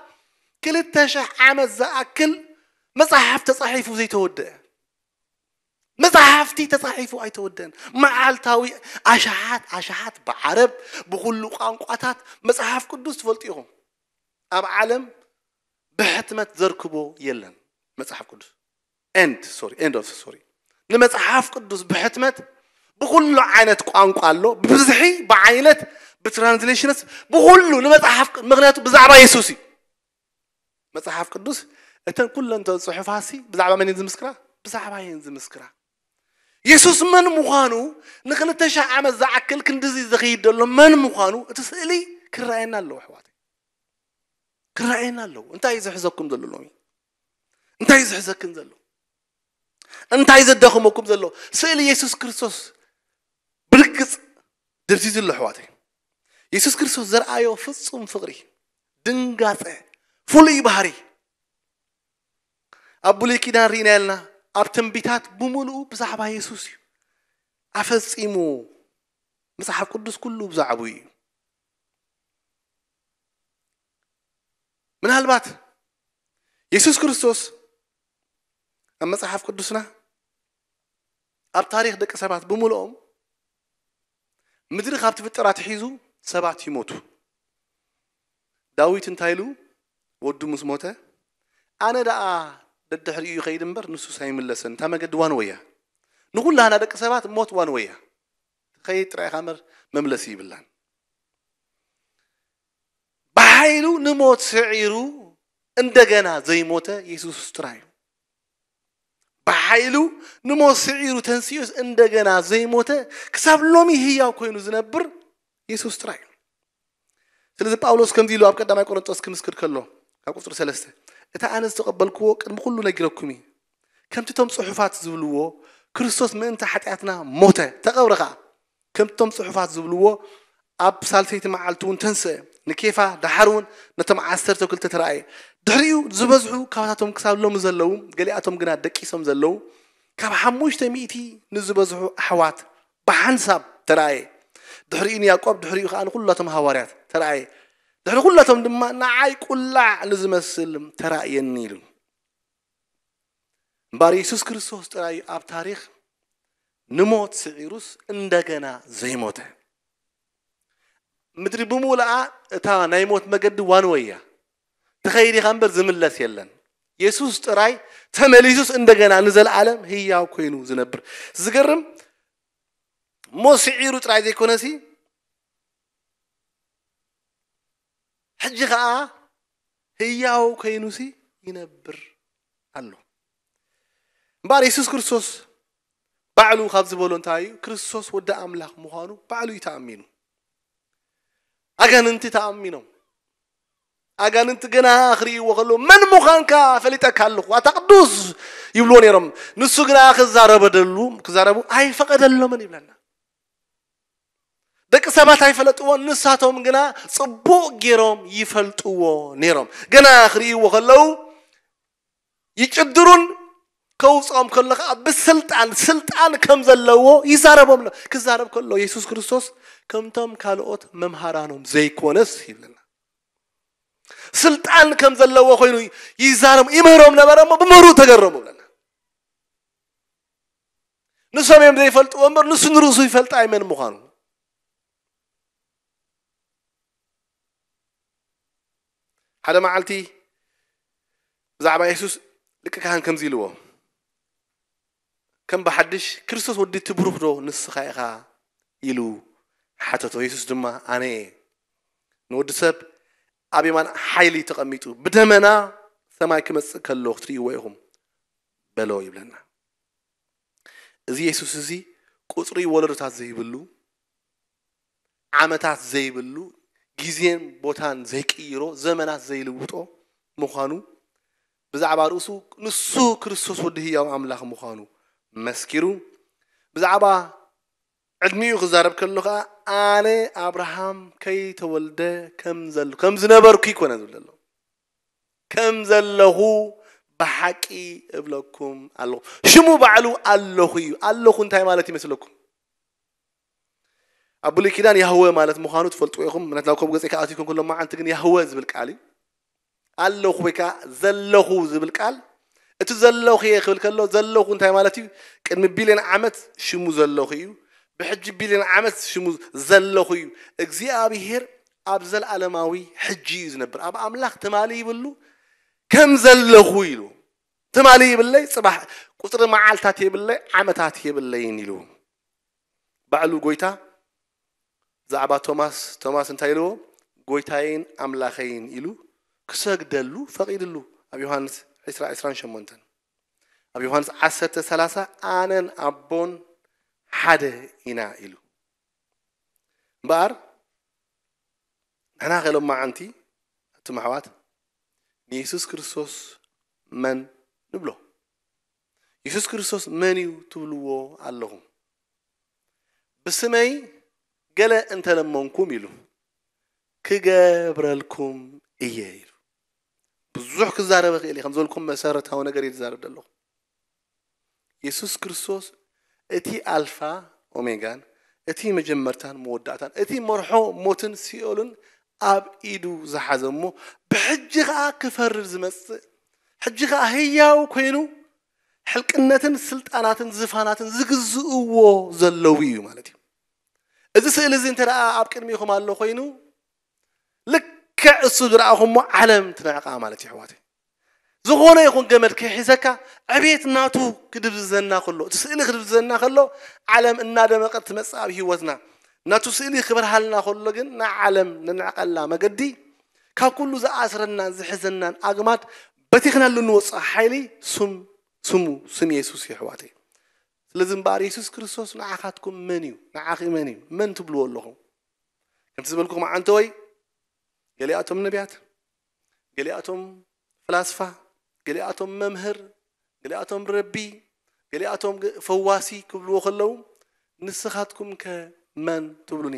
ክልተ ሽሕ ዓመት ዝኣክል መጽሓፍ ተጻሒፉ ዘይተወደአ። መጽሓፍቲ ተጻሒፉ ኣይተወደአን። መዓልታዊ ኣሽሓት ኣሽሓት ብዓረብ፣ ብኹሉ ቋንቋታት መጽሓፍ ቅዱስ ትፈልጡ ኢኹም። ኣብ ዓለም ብሕትመት ዘርክቦ የለን መጽሓፍ ቅዱስ። End፣ sorry፣ end of፣ sorry። ንመጽሓፍ ቅዱስ ብሕትመት ብኹሉ ዓይነት ቋንቋ ኣሎ፣ ብብዝሒ፣ ብዓይነት፣ ብትራንስሌሽንስ፣ ብኹሉ ንመጽሓፍ ቅዱስ፣ ምኽንያቱ ብዛዕባ የሱስ እዩ። መጽሓፍ ቅዱስ እተን ኩለን እተን ጽሑፋሲ ብዛዕባ መን እየን ዝምስክራ? ብዛዕባ እየን ዝምስክራ። የሱስ መን ምዃኑ ንክልተ ሽሕ ዓመት ዝኣክል ክንድዚ ዝኸይድ ዘሎ መን ምዃኑ እቲ ስእሊ ክረኣየና ኣለዎ ኣሕዋተይ። ክረኣየና ኣለዎ። እንታይ እዩ ዝሕዘኩም ዘሎ ሎሚ? እንታይ እዩ ዝሕዘክን ዘሎ? እንታይ ዘዳኽመኩም ዘሎ? ስእሊ የሱስ ክርስቶስ ብርግጽ ደብዚዙ ኣሎ ኣሕዋተይ። የሱስ ክርስቶስ ዘርኣዮ ፍጹም ፍቕሪ፣ ድንጋጸ፣ ፍሉይ ባህሪ ኣብ ብሉይ ኪዳን ርኢና ኢልና ኣብ ትንቢታት ብምሉኡ ብዛዕባ የሱስ እዩ። ኣፈጺሙ መጽሓፍ ቅዱስ ኩሉ ብዛዕባኡ እዩ። ምናልባት የሱስ ክርስቶስ ኣብ መጽሓፍ ቅዱስና ኣብ ታሪኽ ደቂ ሰባት ብምልኦም ምድሪ ካብ ትፍጠር ኣትሒዙ ሰባት ይሞቱ። ዳዊት እንታይ ኢሉ? ወዱ ምስ ሞተ ኣነ ደኣ ደድሕሪኡ ይኸይድ እምበር ንሱስ ኣይምለሰን። እታ መገዲ ዋን ወያ ንኹላህና ደቂ ሰባት ሞት ዋን ወያ ትኸይድ ጥራይ ኢኻ እምበር መምለሲ ይብላን። ብሓይሉ ንሞት ስዒሩ እንደገና ዘይሞተ የሱስ ጥራይ እዩ። ብሓይሉ ንሞት ስዒሩ ተንሲኡስ እንደገና ዘይሞተ ክሳብ ሎሚ ህያው ኮይኑ ዝነብር የሱስ ጥራይ እዩ። ስለዚ ጳውሎስ ከምዚ ኢሉ ኣብ ቀዳማይ ቆሮንጦስ ክምስክር ከሎ ኣብ ቁጽሪ ሰለስተ፣ እቲ ኣነ ዝተቐበልክዎ ቅድሚ ኩሉ ነጊረኩም እዩ። ከምቲ እቶም ጽሑፋት ዝብልዎ ክርስቶስ ምእንቲ ሓጢኣትና ሞተ፣ ተቐብረ ኸኣ። ከምቶም ጽሑፋት ዝብልዎ ኣብ ሳልሰይቲ መዓልቲ እውን ተንስአ፣ ንኬፋ ደሓር እውን ነቶም ዓሰርተ ክልተ ተራእየ። ድሕሪኡ ዝበዝሑ ካብታቶም ክሳብ ሎሚ ዘለዉ፣ ገሊኣቶም ግና ደቂሶም ዘለዉ፣ ካብ ሓሙሽተ ሚእቲ ንዝበዝሑ ኣሕዋት ብሓንሳብ ተራእየ። ድሕሪኡ ንያዕቆብ፣ ድሕሪኡ ከኣ ንኹላቶም ሃዋርያት ተራእየ። ድሕሪ ኩላቶም ድማ ንዓይ ቁላዕ ንዝመስል ተራእየኒ ኢሉ። እምበኣር የሱስ ክርስቶስ ጥራይ ኣብ ታሪኽ ንሞት ስዒሩስ እንደገና ዘይሞተ። ምድሪ ብምሉኣ እታ ናይ ሞት መገዲ ዋን ወይ እያ። ትኸይድ ኢኻ እምበር ዝምለስ የለን። የሱስ ጥራይ ተመሊሱስ እንደገና ንዘለኣለም ህያው ኮይኑ ዝነብር። ዝገርም፣ ሞት ስዒሩ ጥራይ ዘይኮነሲ ሕጂ ኸኣ ህያው ኮይኑሲ ይነብር ኣሎ። እምበኣር የሱስ ክርስቶስ ባዕሉ ካብ ዝበሎ እንታይ እዩ? ክርስቶስ ወዲ ኣምላኽ ምዃኑ ባዕሉ እዩ ተኣሚኑ። ኣጋንንቲ ተኣሚኖም። ኣጋንንቲ ገና ክርእይዎ ከለዉ፣ "መን ምዃንካ ፈሊጠካ ኣለኹ፣ ኣታ ቅዱስ" ይብልዎ ነይሮም። ንሱ ግና ክዛረበደሉ፣ ክዛረቡ ኣይፈቐደሎምን ይብለና። ደቂ ሰባት ኣይፈለጥዎን፣ ንሳቶም ግና ጽቡቕ ገይሮም ይፈልጥዎ ነይሮም። ገና ክርእይዎ ከለዉ ይጭድሩን ከውጽኦም ከሎ ከኣ ብስልጣን፣ ስልጣን ከም ዘለዎ ይዛረቦም ኣሎ። ክዛረብ ከሎ የሱስ ክርስቶስ ከምቶም ካልኦት መምሃራኖም ዘይኮነስ ይብለና። ስልጣን ከም ዘለዎ ኮይኑ ይዛረብ፣ ይምህሮም ነበረ እሞ ብምህሩ ተገረሙ ብለና። ንሶም እዮም ዘይፈልጥዎ እምበር ንሱ ንርእሱ ይፈልጥ ኣይመን ምዃኑ። ሓደ መዓልቲ ብዛዕባ የሱስ ሊቀ ካህን ከምዚ ኢልዎ፣ ከም ብሓድሽ፣ "ክርስቶስ ወዲ እቲ ብሩኽ ዶ ንስኻ ኢኻ?" ኢሉ ሓተቶ። የሱስ ድማ ኣነ እየ። ንወዲ ሰብ ኣብ የማን ሓይሊ ተቐሚጡ ብደመና ሰማይ ክመጽእ ከሎ ክትርእይዎ ኢኹም በሎ ይብለና። እዚ የሱስ እዚ ቁጽሪ ወለዶታት ዘይብሉ፣ ዓመታት ዘይብሉ፣ ግዜን ቦታን ዘይቅይሮ፣ ዘመናት ዘይልውጦ ምዃኑ ብዛዕባ ርእሱ ንሱ ክርስቶስ ወዲ ህያው ኣምላኽ ምዃኑ መስኪሩ ብዛዕባ ዕድሚኡ ክዛረብ ከሎ ከኣ ኣነ ኣብርሃም ከይተወልደ ከም ዘሎ ከም ዝነበርኩ ይኮነ ዝብል ዘሎ ከም ዘለኹ ብሓቂ እብለኩም ኣለኹ። ሽሙ ባዕሉ ኣለኹ እዩ። ኣለኹ እንታይ ማለት ይመስለኩም? ኣብ ብሉይ ኪዳን ያህወ ማለት ምዃኑ ትፈልጡ ኢኹም። ምክንያቱ ናብ ኮብ ገጽ ከኣትኩም ኩሎም መዓንቲ ግን ያህወ ዝብል ቃል እዩ። ኣለኹ ወይ ከዓ ዘለኹ ዝብል ቃል እቲ ዘለኹ እየ ክብል ከሎ ዘለኹ እንታይ ማለት እዩ? ቅድሚ ቢልዮን ዓመት ሽሙ ዘለኹ እዩ። ብሕጂ ቢልዮን ዓመት ሽሙ ዘለኹ እዩ። እግዚኣብሔር ኣብ ዘለዓለማዊ ሕጂ እዩ ዝነብር። ኣብ ኣምላኽ ትማሊ ይብሉ ከም ዘለኹ ኢሉ ትማሊ ይብለይ፣ ጽባሕ ቁጽሪ መዓልታት የብለይ፣ ዓመታት የብለይን ኢሉ ባዕሉ ጎይታ ብዛዕባ ቶማስ፣ ቶማስ እንታይ ኢልዎ? ጎይታይን ኣምላኸይን ኢሉ ክሰግደሉ ፈቒድሉ። ኣብ ዮሃንስ ዕስራ ዕስራን ሸሞንተን፣ ኣብ ዮሃንስ ዓሰርተ ሰላሳ ኣነን ኣቦን ሓደ ኢና ኢሉ። እምበኣር ንሕና ከሎም መዓንቲ ኣቱም ኣሕዋት ንየሱስ ክርስቶስ መን ንብሎ? የሱስ ክርስቶስ መን እዩ ትብልዎ ኣለኹም? ብስመይ ገለ እንተለመንኩም ኢሉ ክገብረልኩም እየ ኢሉ። ብዙሕ ክዛረበ ክእል እየ ከም ዝበልኩም መሰረታዊ ነገር እየ ዝዛረብ ዘለኹ። የሱስ ክርስቶስ እቲ ኣልፋ ኦሜጋን እቲ መጀመርታን መወዳእታን እቲ መርሖ ሞትን ሲኦልን ኣብ ኢዱ ዝሓዘ እሞ ብሕጂ ከዓ ክፈርድ ዝመፅእ ሕጂ ከዓ ህያው ኮይኑ ሕልቅነትን ስልጣናትን ዝፋናትን ዝግዝእዎ ዘለዉ እዩ ማለት እዩ። እዚ ስእሊ እዚ እንተ ደኣ ኣብ ቅድሚኹም ኣሎ ኮይኑ ልክዕ እሱ ዝረኣኹሞ ዓለም ትነዕቃ ማለት እዩ ኣሕዋተይ። ዝኾነ ይኹን ገመድ ከይሒዘካ ዕቤት ናቱ ክድብዝዘና ከሎ እቲ ስእሊ ክድብዝዘና ከሎ ዓለም እናደመቀት ትመፅእ ኣብ ህይወትና። ናቱ ስእሊ ክበርሃልና ከሎ ግን ንዓለም ንንዕቀላ መገዲ ካብ ኩሉ ዝኣስረናን ዝሕዘናን ኣግማድ በቲኽናሉ እንወፅእ ሓይሊ ስም ስሙ ስም የሱስ እዩ ኣሕዋተይ። ስለዚ እምበኣር የሱስ ክርስቶስ ንዓኻትኩም መን እዩ? ንዓኺ መን እዩ? መን ትብልዎ ኣለኹም? ከምቲ ዝበልኩኹም ዓንተወይ ገሊኣቶም ነቢያት፣ ገሊኣቶም ፍላስፋ፣ ገሊኣቶም መምህር፣ ገሊኣቶም ረቢ፣ ገሊኣቶም ፈዋሲ ክብልዎ ከለዉ ንስኻትኩም ከ መን ትብሉኒ?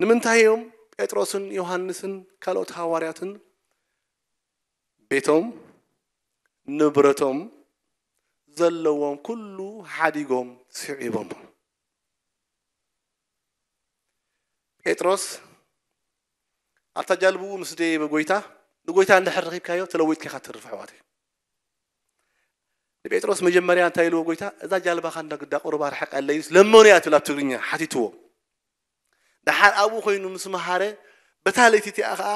ንምንታይ እዮም ጴጥሮስን ዮሃንስን ካልኦት ሃዋርያትን ቤቶም ንብረቶም ዘለዎም ኩሉ ሓዲጎም ስዒቦም። ጴጥሮስ ኣብታ ጃልብኡ ምስ ደየበ ጎይታ ንጎይታ እንድሕር ረኺብካዮ ተለዊጥካ ኢኻ ትርፍ ኣሕዋተይ። ንጴጥሮስ መጀመርያ እንታይ ኢልዎ ጎይታ? እዛ ጃልባኻ እንዳ ግዳ ቁሩባ ርሕቀለይ ለመኑ እያ ትብል ኣብ ትግርኛ ሓቲትዎ። ደሓር ኣብኡ ኮይኑ ምስ መሃረ በታ ለይቲ እቲኣ ኸዓ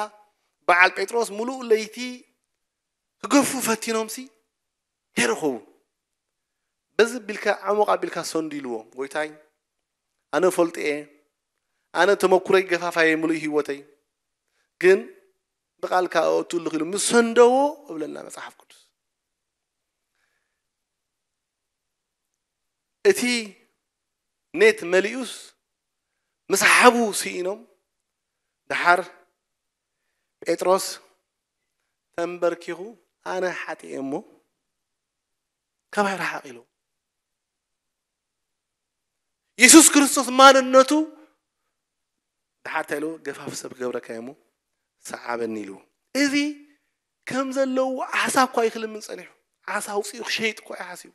በዓል ጴጥሮስ ሙሉእ ለይቲ ክገፉ ፈቲኖምሲ ከይረኸቡ በዚ ቢልካ ዓሞቕ ኣቢልካ ሰንዱ ኢልዎም። ጎይታይ ኣነ ፈልጡ እየ፣ ኣነ ተመኩረይ ገፋፋየ ምሉእ ህይወተይ፣ ግን ብቓልካ ኣእቱ ልኽኢሉ ምስ ሰንደዎ እብለና መጽሓፍ ቅዱስ። እቲ ኔት መሊኡስ ምስ ሓቡ ስኢኖም ደሓር ጴጥሮስ ተንበርኪኹ ኣነ ሓጢኤ እሞ ካባይ ረሓቕ ኢሉ። የሱስ ክርስቶስ ማንነቱ ደሓር እንታይ ኢሉ? ገፋፍ ሰብ ክገብረካ እሞ ሰዓበኒ ኢሉ። እዚ ከም ዘለዎ ዓሳ እኳ ይክልምን ጸኒሑ። ዓሳ ኣውፂኡ ክሸይጥ እኳ ይሓስቡ።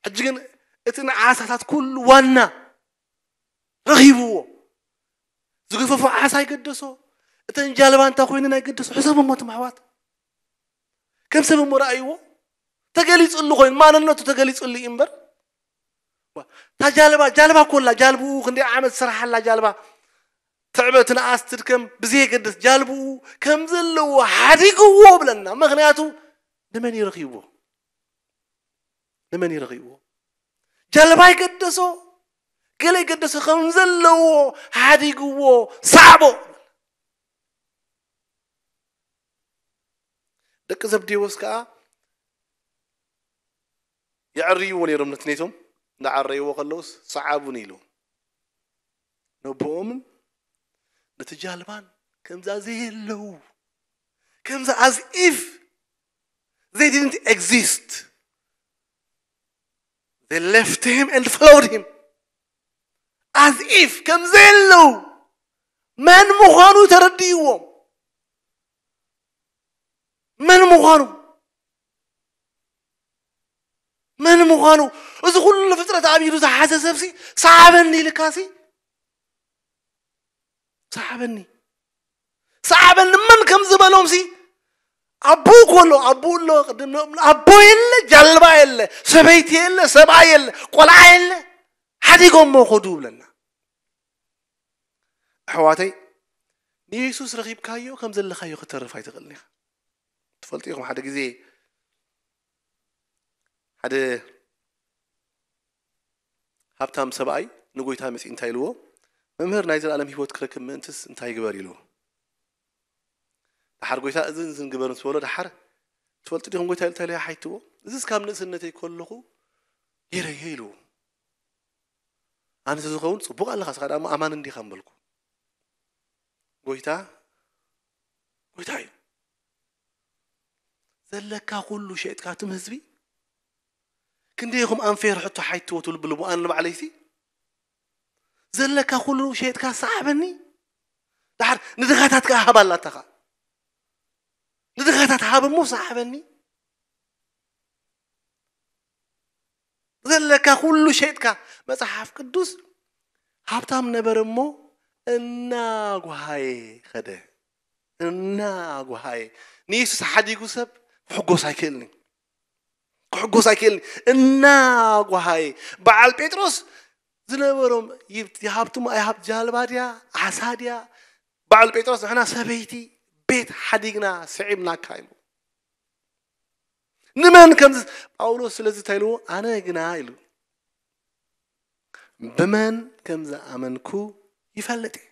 ሕጂ ግን እቲ ንዓሳታት ኩሉ ዋና ረኺብዎ። ዝገፈፎ ዓሳ ይገደሶ፣ እተን ጃልባ እንታ ኮይነን ኣይገደሶ። ሕሰቦሞ እቶም ኣሕዋት ከም ሰብ እሞ ረኣይዎ። ተገሊፅሉ ኮይኑ ማንነቱ ተገሊፅሉ እዩ እምበር እታ ጃልባ ጃልባ ኮላ ጃልብኡ ክንደይ ዓመት ዝሰራሓላ ጃልባ ትዕበ ትንኣስ ትድከም ብዘየገድስ ጃልብኡ ከም ዘለዎ ሓዲግዎ ብለና። ምክንያቱ ንመን እዩ ረኺብዎ? ንመን እዩ ረኺብዎ? ጃልባ ይገደሶ፣ ገለ ገደሰ ከም ዘለዎ ሓዲግዎ ሰዓቦ። ደቂ ዘብዴዎስ ከዓ የዕርይዎ ነይሮም። ነቲ ኔቶም እንዳዓረይዎ ከለውስ ሰዓቡን ኢሉ ነቦኦምን ነቲ ጃልባን ከምዛ ዘየለው፣ ከምዛ as if they didn't exist, they left him and followed him as if ከም ዘየለው። መን ምዃኑ ተረድእዎም። መን ምዃኑ መን ምዃኑ። እዚ ኩሉ ፍጥረት ኣብ ኢዱ ዝሓዘ ሰብሲ ሰዓበኒ ኢልካሲ ሰዓበኒ ሰዓበኒ መን ከም ዝበሎም ሲ ኣቦ ኮሎ ኣቦ ኣሎ ቅድም ኣቦ የለ ጃልባ የለ ሰበይቲ የለ ሰብኣይ የለ ቆልዓ የለ ሓዲጎሞ ኮዱ ብለና። ኣሕዋተይ ንየሱስ ረኺብካዮ ከም ዘለካዮ ክተርፍ ኣይትኽእልን ኢኻ። ትፈልጡ ኢኹም ሓደ ግዜ ሓደ ሃብታም ሰብኣይ ንጎይታ መፂ እንታይ ኢልዎ? መምህር ናይ ዘለኣለም ህይወት ክረክብ ምእንትስ እንታይ ይግበር ኢልዎ። ደሓር ጎይታ እዝን ዝን ግበርን ዝበሎ ደሓር ትፈልጡ ዲኹም ጎይታ እንታይ ኢልዎ ሓይትዎ? እዚስ ካብ ንእስነተይ ከለኹ ገይረዮ ኢልዎ። ኣነ ዝኸውን ፅቡቅ ኣለካ ስኻ ዳሞ ኣማን እንዲኻ ምበልኩ። ጎይታ ጎይታ እዩ። ዘለካ ኩሉ ሸጥካ ትም ህዝቢ ክንደይ ኢኹም ኣንፌር ሕቶ ሓይትዎ ትብሉ ብልቡ ኣነ ንባዕለይሲ ዘለካ ኩሉ ሸጥካ ሰዓበኒ። ደሓር ንድኻታት ከዓ ሃብ ኣላታ ከዓ ንድኻታት ሃብ እሞ ሰዓበኒ። ዘለካ ኩሉ ሸጥካ መጽሓፍ ቅዱስ ሃብታም ነበረ እሞ እናጓሃየ ኸደ። እናጓሃየ ንየሱስ ሓዲጉ ሰብ ክሕጎስ ኣይክእልኒ ክሕጎስ ኣይክእልኒ። እናጓሃየ በዓል ጴጥሮስ ዝነበሮም ይብት- ይሃብቱ ማ- ይሃብት ጃልባ ድያ ዓሳ ድያ በዓል ጴጥሮስ ንሕና ሰበይቲ ቤት ሓዲግና ስዒብናካ ኢሉ። ንመን ከም ጳውሎስ ስለዚ እንታይ ኢልዎ ኣነ ግና ኢሉ ብመን ከም ዝኣመንኩ ይፈልጥ እየ።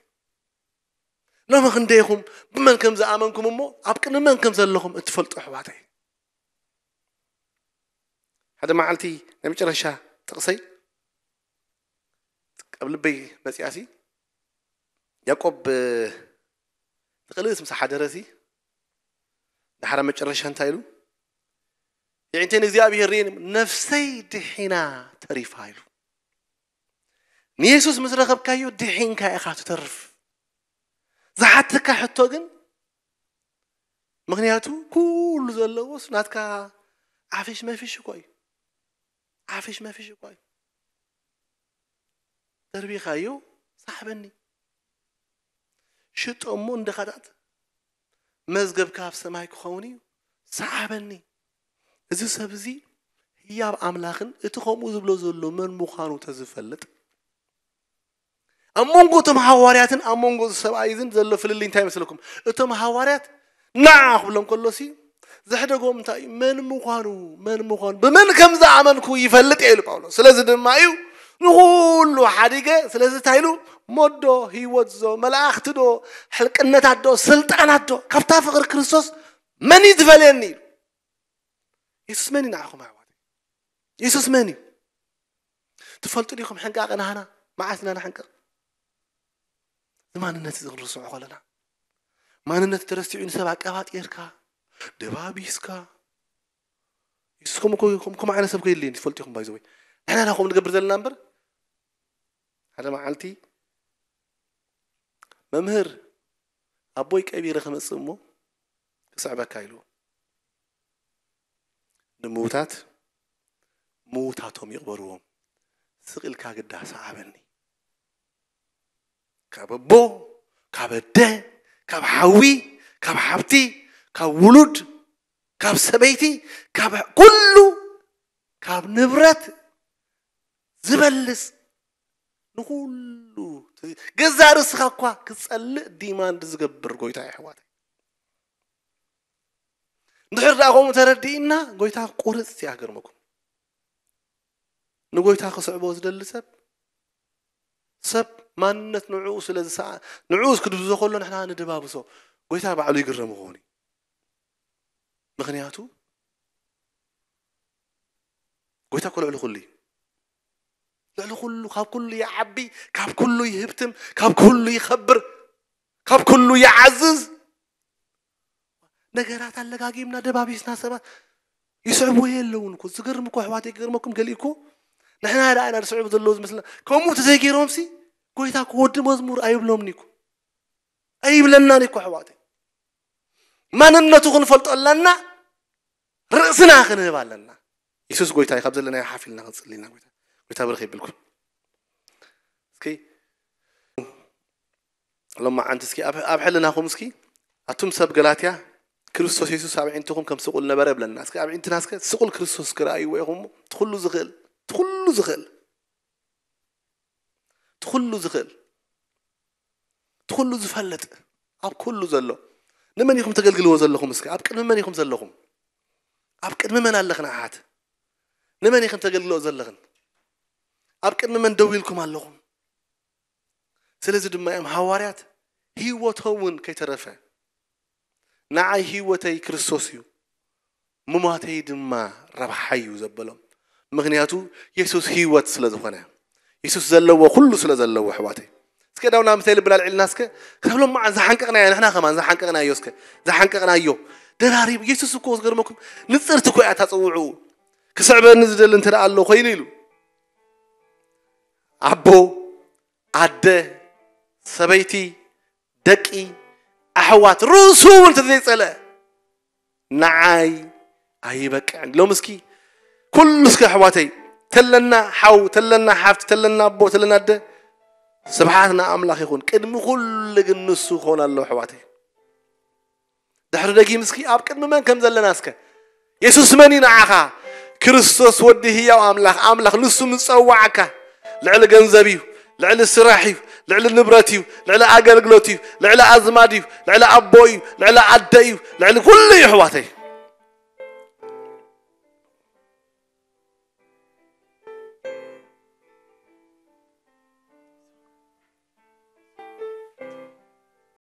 ሎሚ ክንደይኹም ብመን ከም ዝኣመንኩም እሞ ኣብ ቅድሚ መን ከም ዘለኹም እትፈልጡ ኣሕዋተይ። ሓደ መዓልቲ ናይ መጨረሻ ጥቕሰይ ኣብ ልበይ መፅኣሲ ያዕቆብ ንክልእስ ምስ ሓደረሲ ድሓራ መጨረሻ እንታይ ኢሉ? የዒንተይ ንእግዚኣብሔር ርእየን ነፍሰይ ድሒና ተሪፋ ኢሉ። ንየሱስ ምስ ረኸብካዮ ድሒንካ ኢኻ ትተርፍ። ዝሓተካ ሕቶ ግን ምክንያቱ ኩሉ ዘለዎስ ናትካ ዓፍሽ መፍሽ እኮ እዩ። ዓፍሽ መፍሽ እኮ እዩ። ደርቢኻዮ ሰሓበኒ ሽጦ እሞ እንደኻታት መዝገብካ ኣብ ሰማይ ክኸውን እዩ። ሰሓበኒ። እዚ ሰብ እዚ ህያብ ኣምላኽን እቲ ከምኡ ዝብሎ ዘሎ መን ምዃኑ ተዝፈልጥ ኣብ መንጎ እቶም ሃዋርያትን ኣብ መንጎ እዚ ሰብኣይ እዝን ዘሎ ፍልልይ እንታይ ይመስለኩም? እቶም ሃዋርያት ንዓ ክብሎም ከሎሲ ዘሕደጎም እንታይ እዩ? መን ምዃኑ መን ምዃኑ ብመን ከም ዝኣመንኩ ይፈልጥ እየ ኢሉ ጳውሎስ። ስለዚ ድማ እዩ ንኹሉ ሓዲገ። ስለዚ እንታይ ኢሉ? ሞዶ ህይወት ዞ መላእኽቲ ዶ ሕልቅነታት ዶ ስልጣናት ዶ ካብታ ፍቕሪ ክርስቶስ መን እዩ ዝፈልየኒ ኢሉ። የሱስ መን እዩ ንዓኹም ኣሕዋት? የሱስ መን እዩ? ትፈልጡ ዲኹም ሕንቃቐ ናህና መዓስ ኢና ንሕንቅቕ? እዚ ማንነት እዚ ክንርስዖ ከለና ማንነት ተረሲዑ ንሰብ ኣቀባጢርካ ደባቢስካ የሱስ ከምኡ እኮ- ከም- ከምኡ ዓይነት ሰብ ከየድልየን ትፈልጡ ኢኹም። ባይዘወይ ንሕና ኢና ከምኡ ንገብር ዘለና እምበር ሓደ መዓልቲ መምህር ኣቦይ ቀቢረ ክመፅእ እሞ ክስዕበካ ኢሉ ንምዉታት ምዉታቶም ይቕበርዎም። ስቕ ኢልካ ግዳ ሰዓበኒ። ካብ ኣቦ፣ ካብ ኣደ፣ ካብ ሓዊ፣ ካብ ሓብቲ፣ ካብ ውሉድ፣ ካብ ሰበይቲ፣ ካብ ኩሉ፣ ካብ ንብረት ዝበልጽ ንኹሉ ገዛ ርእስኻ እኳ ክጸልእ ዲማንድ ዝገብር ጎይታ የሕዋት። እንድሕር ደኣ ከምኡ ተረዲእና ጎይታ ቁርፅ እያ ገርመኩም። ንጎይታ ክስዕቦ ዝደሊ ሰብ ሰብ ማንነት ንዕኡ ስለ ዝሰኣ ንዕኡ ክድብዞ ከሎ ንሕና ንደባብሶ። ጎይታ ባዕሉ ይግረም ክኸውን እዩ። ምኽንያቱ ጎይታ እኮ ልዕሊ ኩሉ እዩ። ልዕሊ ኩሉ፣ ካብ ኩሉ ይዓቢ፣ ካብ ኩሉ ይህብትም፣ ካብ ኩሉ ይኸብር፣ ካብ ኩሉ ይዓዝዝ። ነገራት ኣለጋጊምና ደባቢስና ሰባት ይስዕብዎ የለውን እኮ። ዝገርም እኮ ኣሕዋት፣ ይገርመኩም ገሊኡ እኮ ንሕና ደኣ ኢና ዝስዕቡ ዘለዉ ዝመስልና። ከምኡ ተዘይገይሮምሲ ጎይታ እኮ ወዲ መዝሙር ኣይብሎምኒ እኮ። ኣይብለናን እኮ ኣሕዋት። ማንነቱ ክንፈልጦ ኣለና። ርእስና ክንህብ ኣለና። የሱስ ጎይታ እዩ። ካብ ዘለናዮ ሓፍ ኢልና ክንጽሊ ኢና። ጎይታ፣ ጎይታ ብርኽ የብልኩም። እስኪ ሎማዓንቲ እስኪ ኣብ፣ ኣብ ሕልናኹም እስኪ ኣቱም ሰብ ገላትያ፣ ክርስቶስ የሱስ ኣብ ኣዒንትኹም ከም ስቑል ነበረ ይብለና። እስኪ ኣብ ኣዒንትና እስከ ስቑል ክርስቶስ ክረኣይዎ ኢኹም። እቲ ኩሉ ዝኽእል፣ እቲ ኩሉ ዝኽእል፣ እቲ ኩሉ ዝኽእል፣ እቲ ኩሉ ዝፈልጥ፣ ኣብ ኩሉ ዘሎ፣ ንመን ኢኹም ተገልግልዎ ዘለኹም? እስከ ኣብ ቅድሚ መን ኢኹም ዘለኹም? ኣብ ቅድሚ መን ኣለኽን ኣሓት? ንመን ኢኽን ተገልግልዎ ዘለኽን? ኣብ ቅድሚ መን ደው ኢልኩም ኣለኹም? ስለዚ ድማ እዮም ሃዋርያት ህይወቶም እውን ከይተረፈ፣ "ንዓይ ህይወተይ ክርስቶስ እዩ፣ ምሟተይ ድማ ረብሓ እዩ" ዘበሎም። ምኽንያቱ የሱስ ህይወት ስለ ዝኾነ፣ የሱስ ዘለዎ ኩሉ ስለ ዘለዎ፣ ኣሕዋተይ። እስከ ዳውና ምሳይ ልብና ኣልዒልና እስከ፣ ክሳብ ሎማዓን ዝሓንቀቕናዮ፣ ንሕና ከማን ዝሓንቀቕናዮ፣ እስከ ዝሓንቀቕናዮ ደራሪቡ። የሱስ እኮ ዝገርመኩም ንጽርቲ እኮ እያ እታ ጽውዕኡ። "ክስዕበኒ ዝደሊ እንተ ደኣ ኣሎ ኮይኑ" ኢሉ፣ ኣቦ፣ ኣደ፣ ሰበይቲ፣ ደቂ፣ ኣሕዋት፣ ርእሱ እውን እንተ ዘይጸልአ፣ ንዓይ ኣይበቅዕን። ሎም እስኪ ኩሉ እስከ ኣሕዋተይ፣ ተለና ሓው፣ ተለና ሓፍቲ፣ ተለና ኣቦ፣ ተለና ኣደ፣ ስብሓት ንኣምላኽ ይኹን። ቅድሚ ኩሉ ግን ንሱ ክኾን ኣለዎ ኣሕዋተይ። ድሕሪ ደጊም እስኪ ኣብ ቅድሚ መን ከም ዘለና እስከ። የሱስ መን እዩ ንዓኻ? ክርስቶስ ወዲ ህያው ኣምላኽ፣ ኣምላኽ ንሱ ምስ ጸዋዓካ፣ ልዕሊ ገንዘብ እዩ፣ ልዕሊ ስራሕ እዩ፣ ልዕሊ ንብረት እዩ፣ ልዕሊ ኣገልግሎት እዩ፣ ልዕሊ ኣዝማድ እዩ፣ ልዕሊ ኣቦ እዩ፣ ልዕሊ ኣደ እዩ፣ ልዕሊ ኩሉ እዩ ኣሕዋተይ።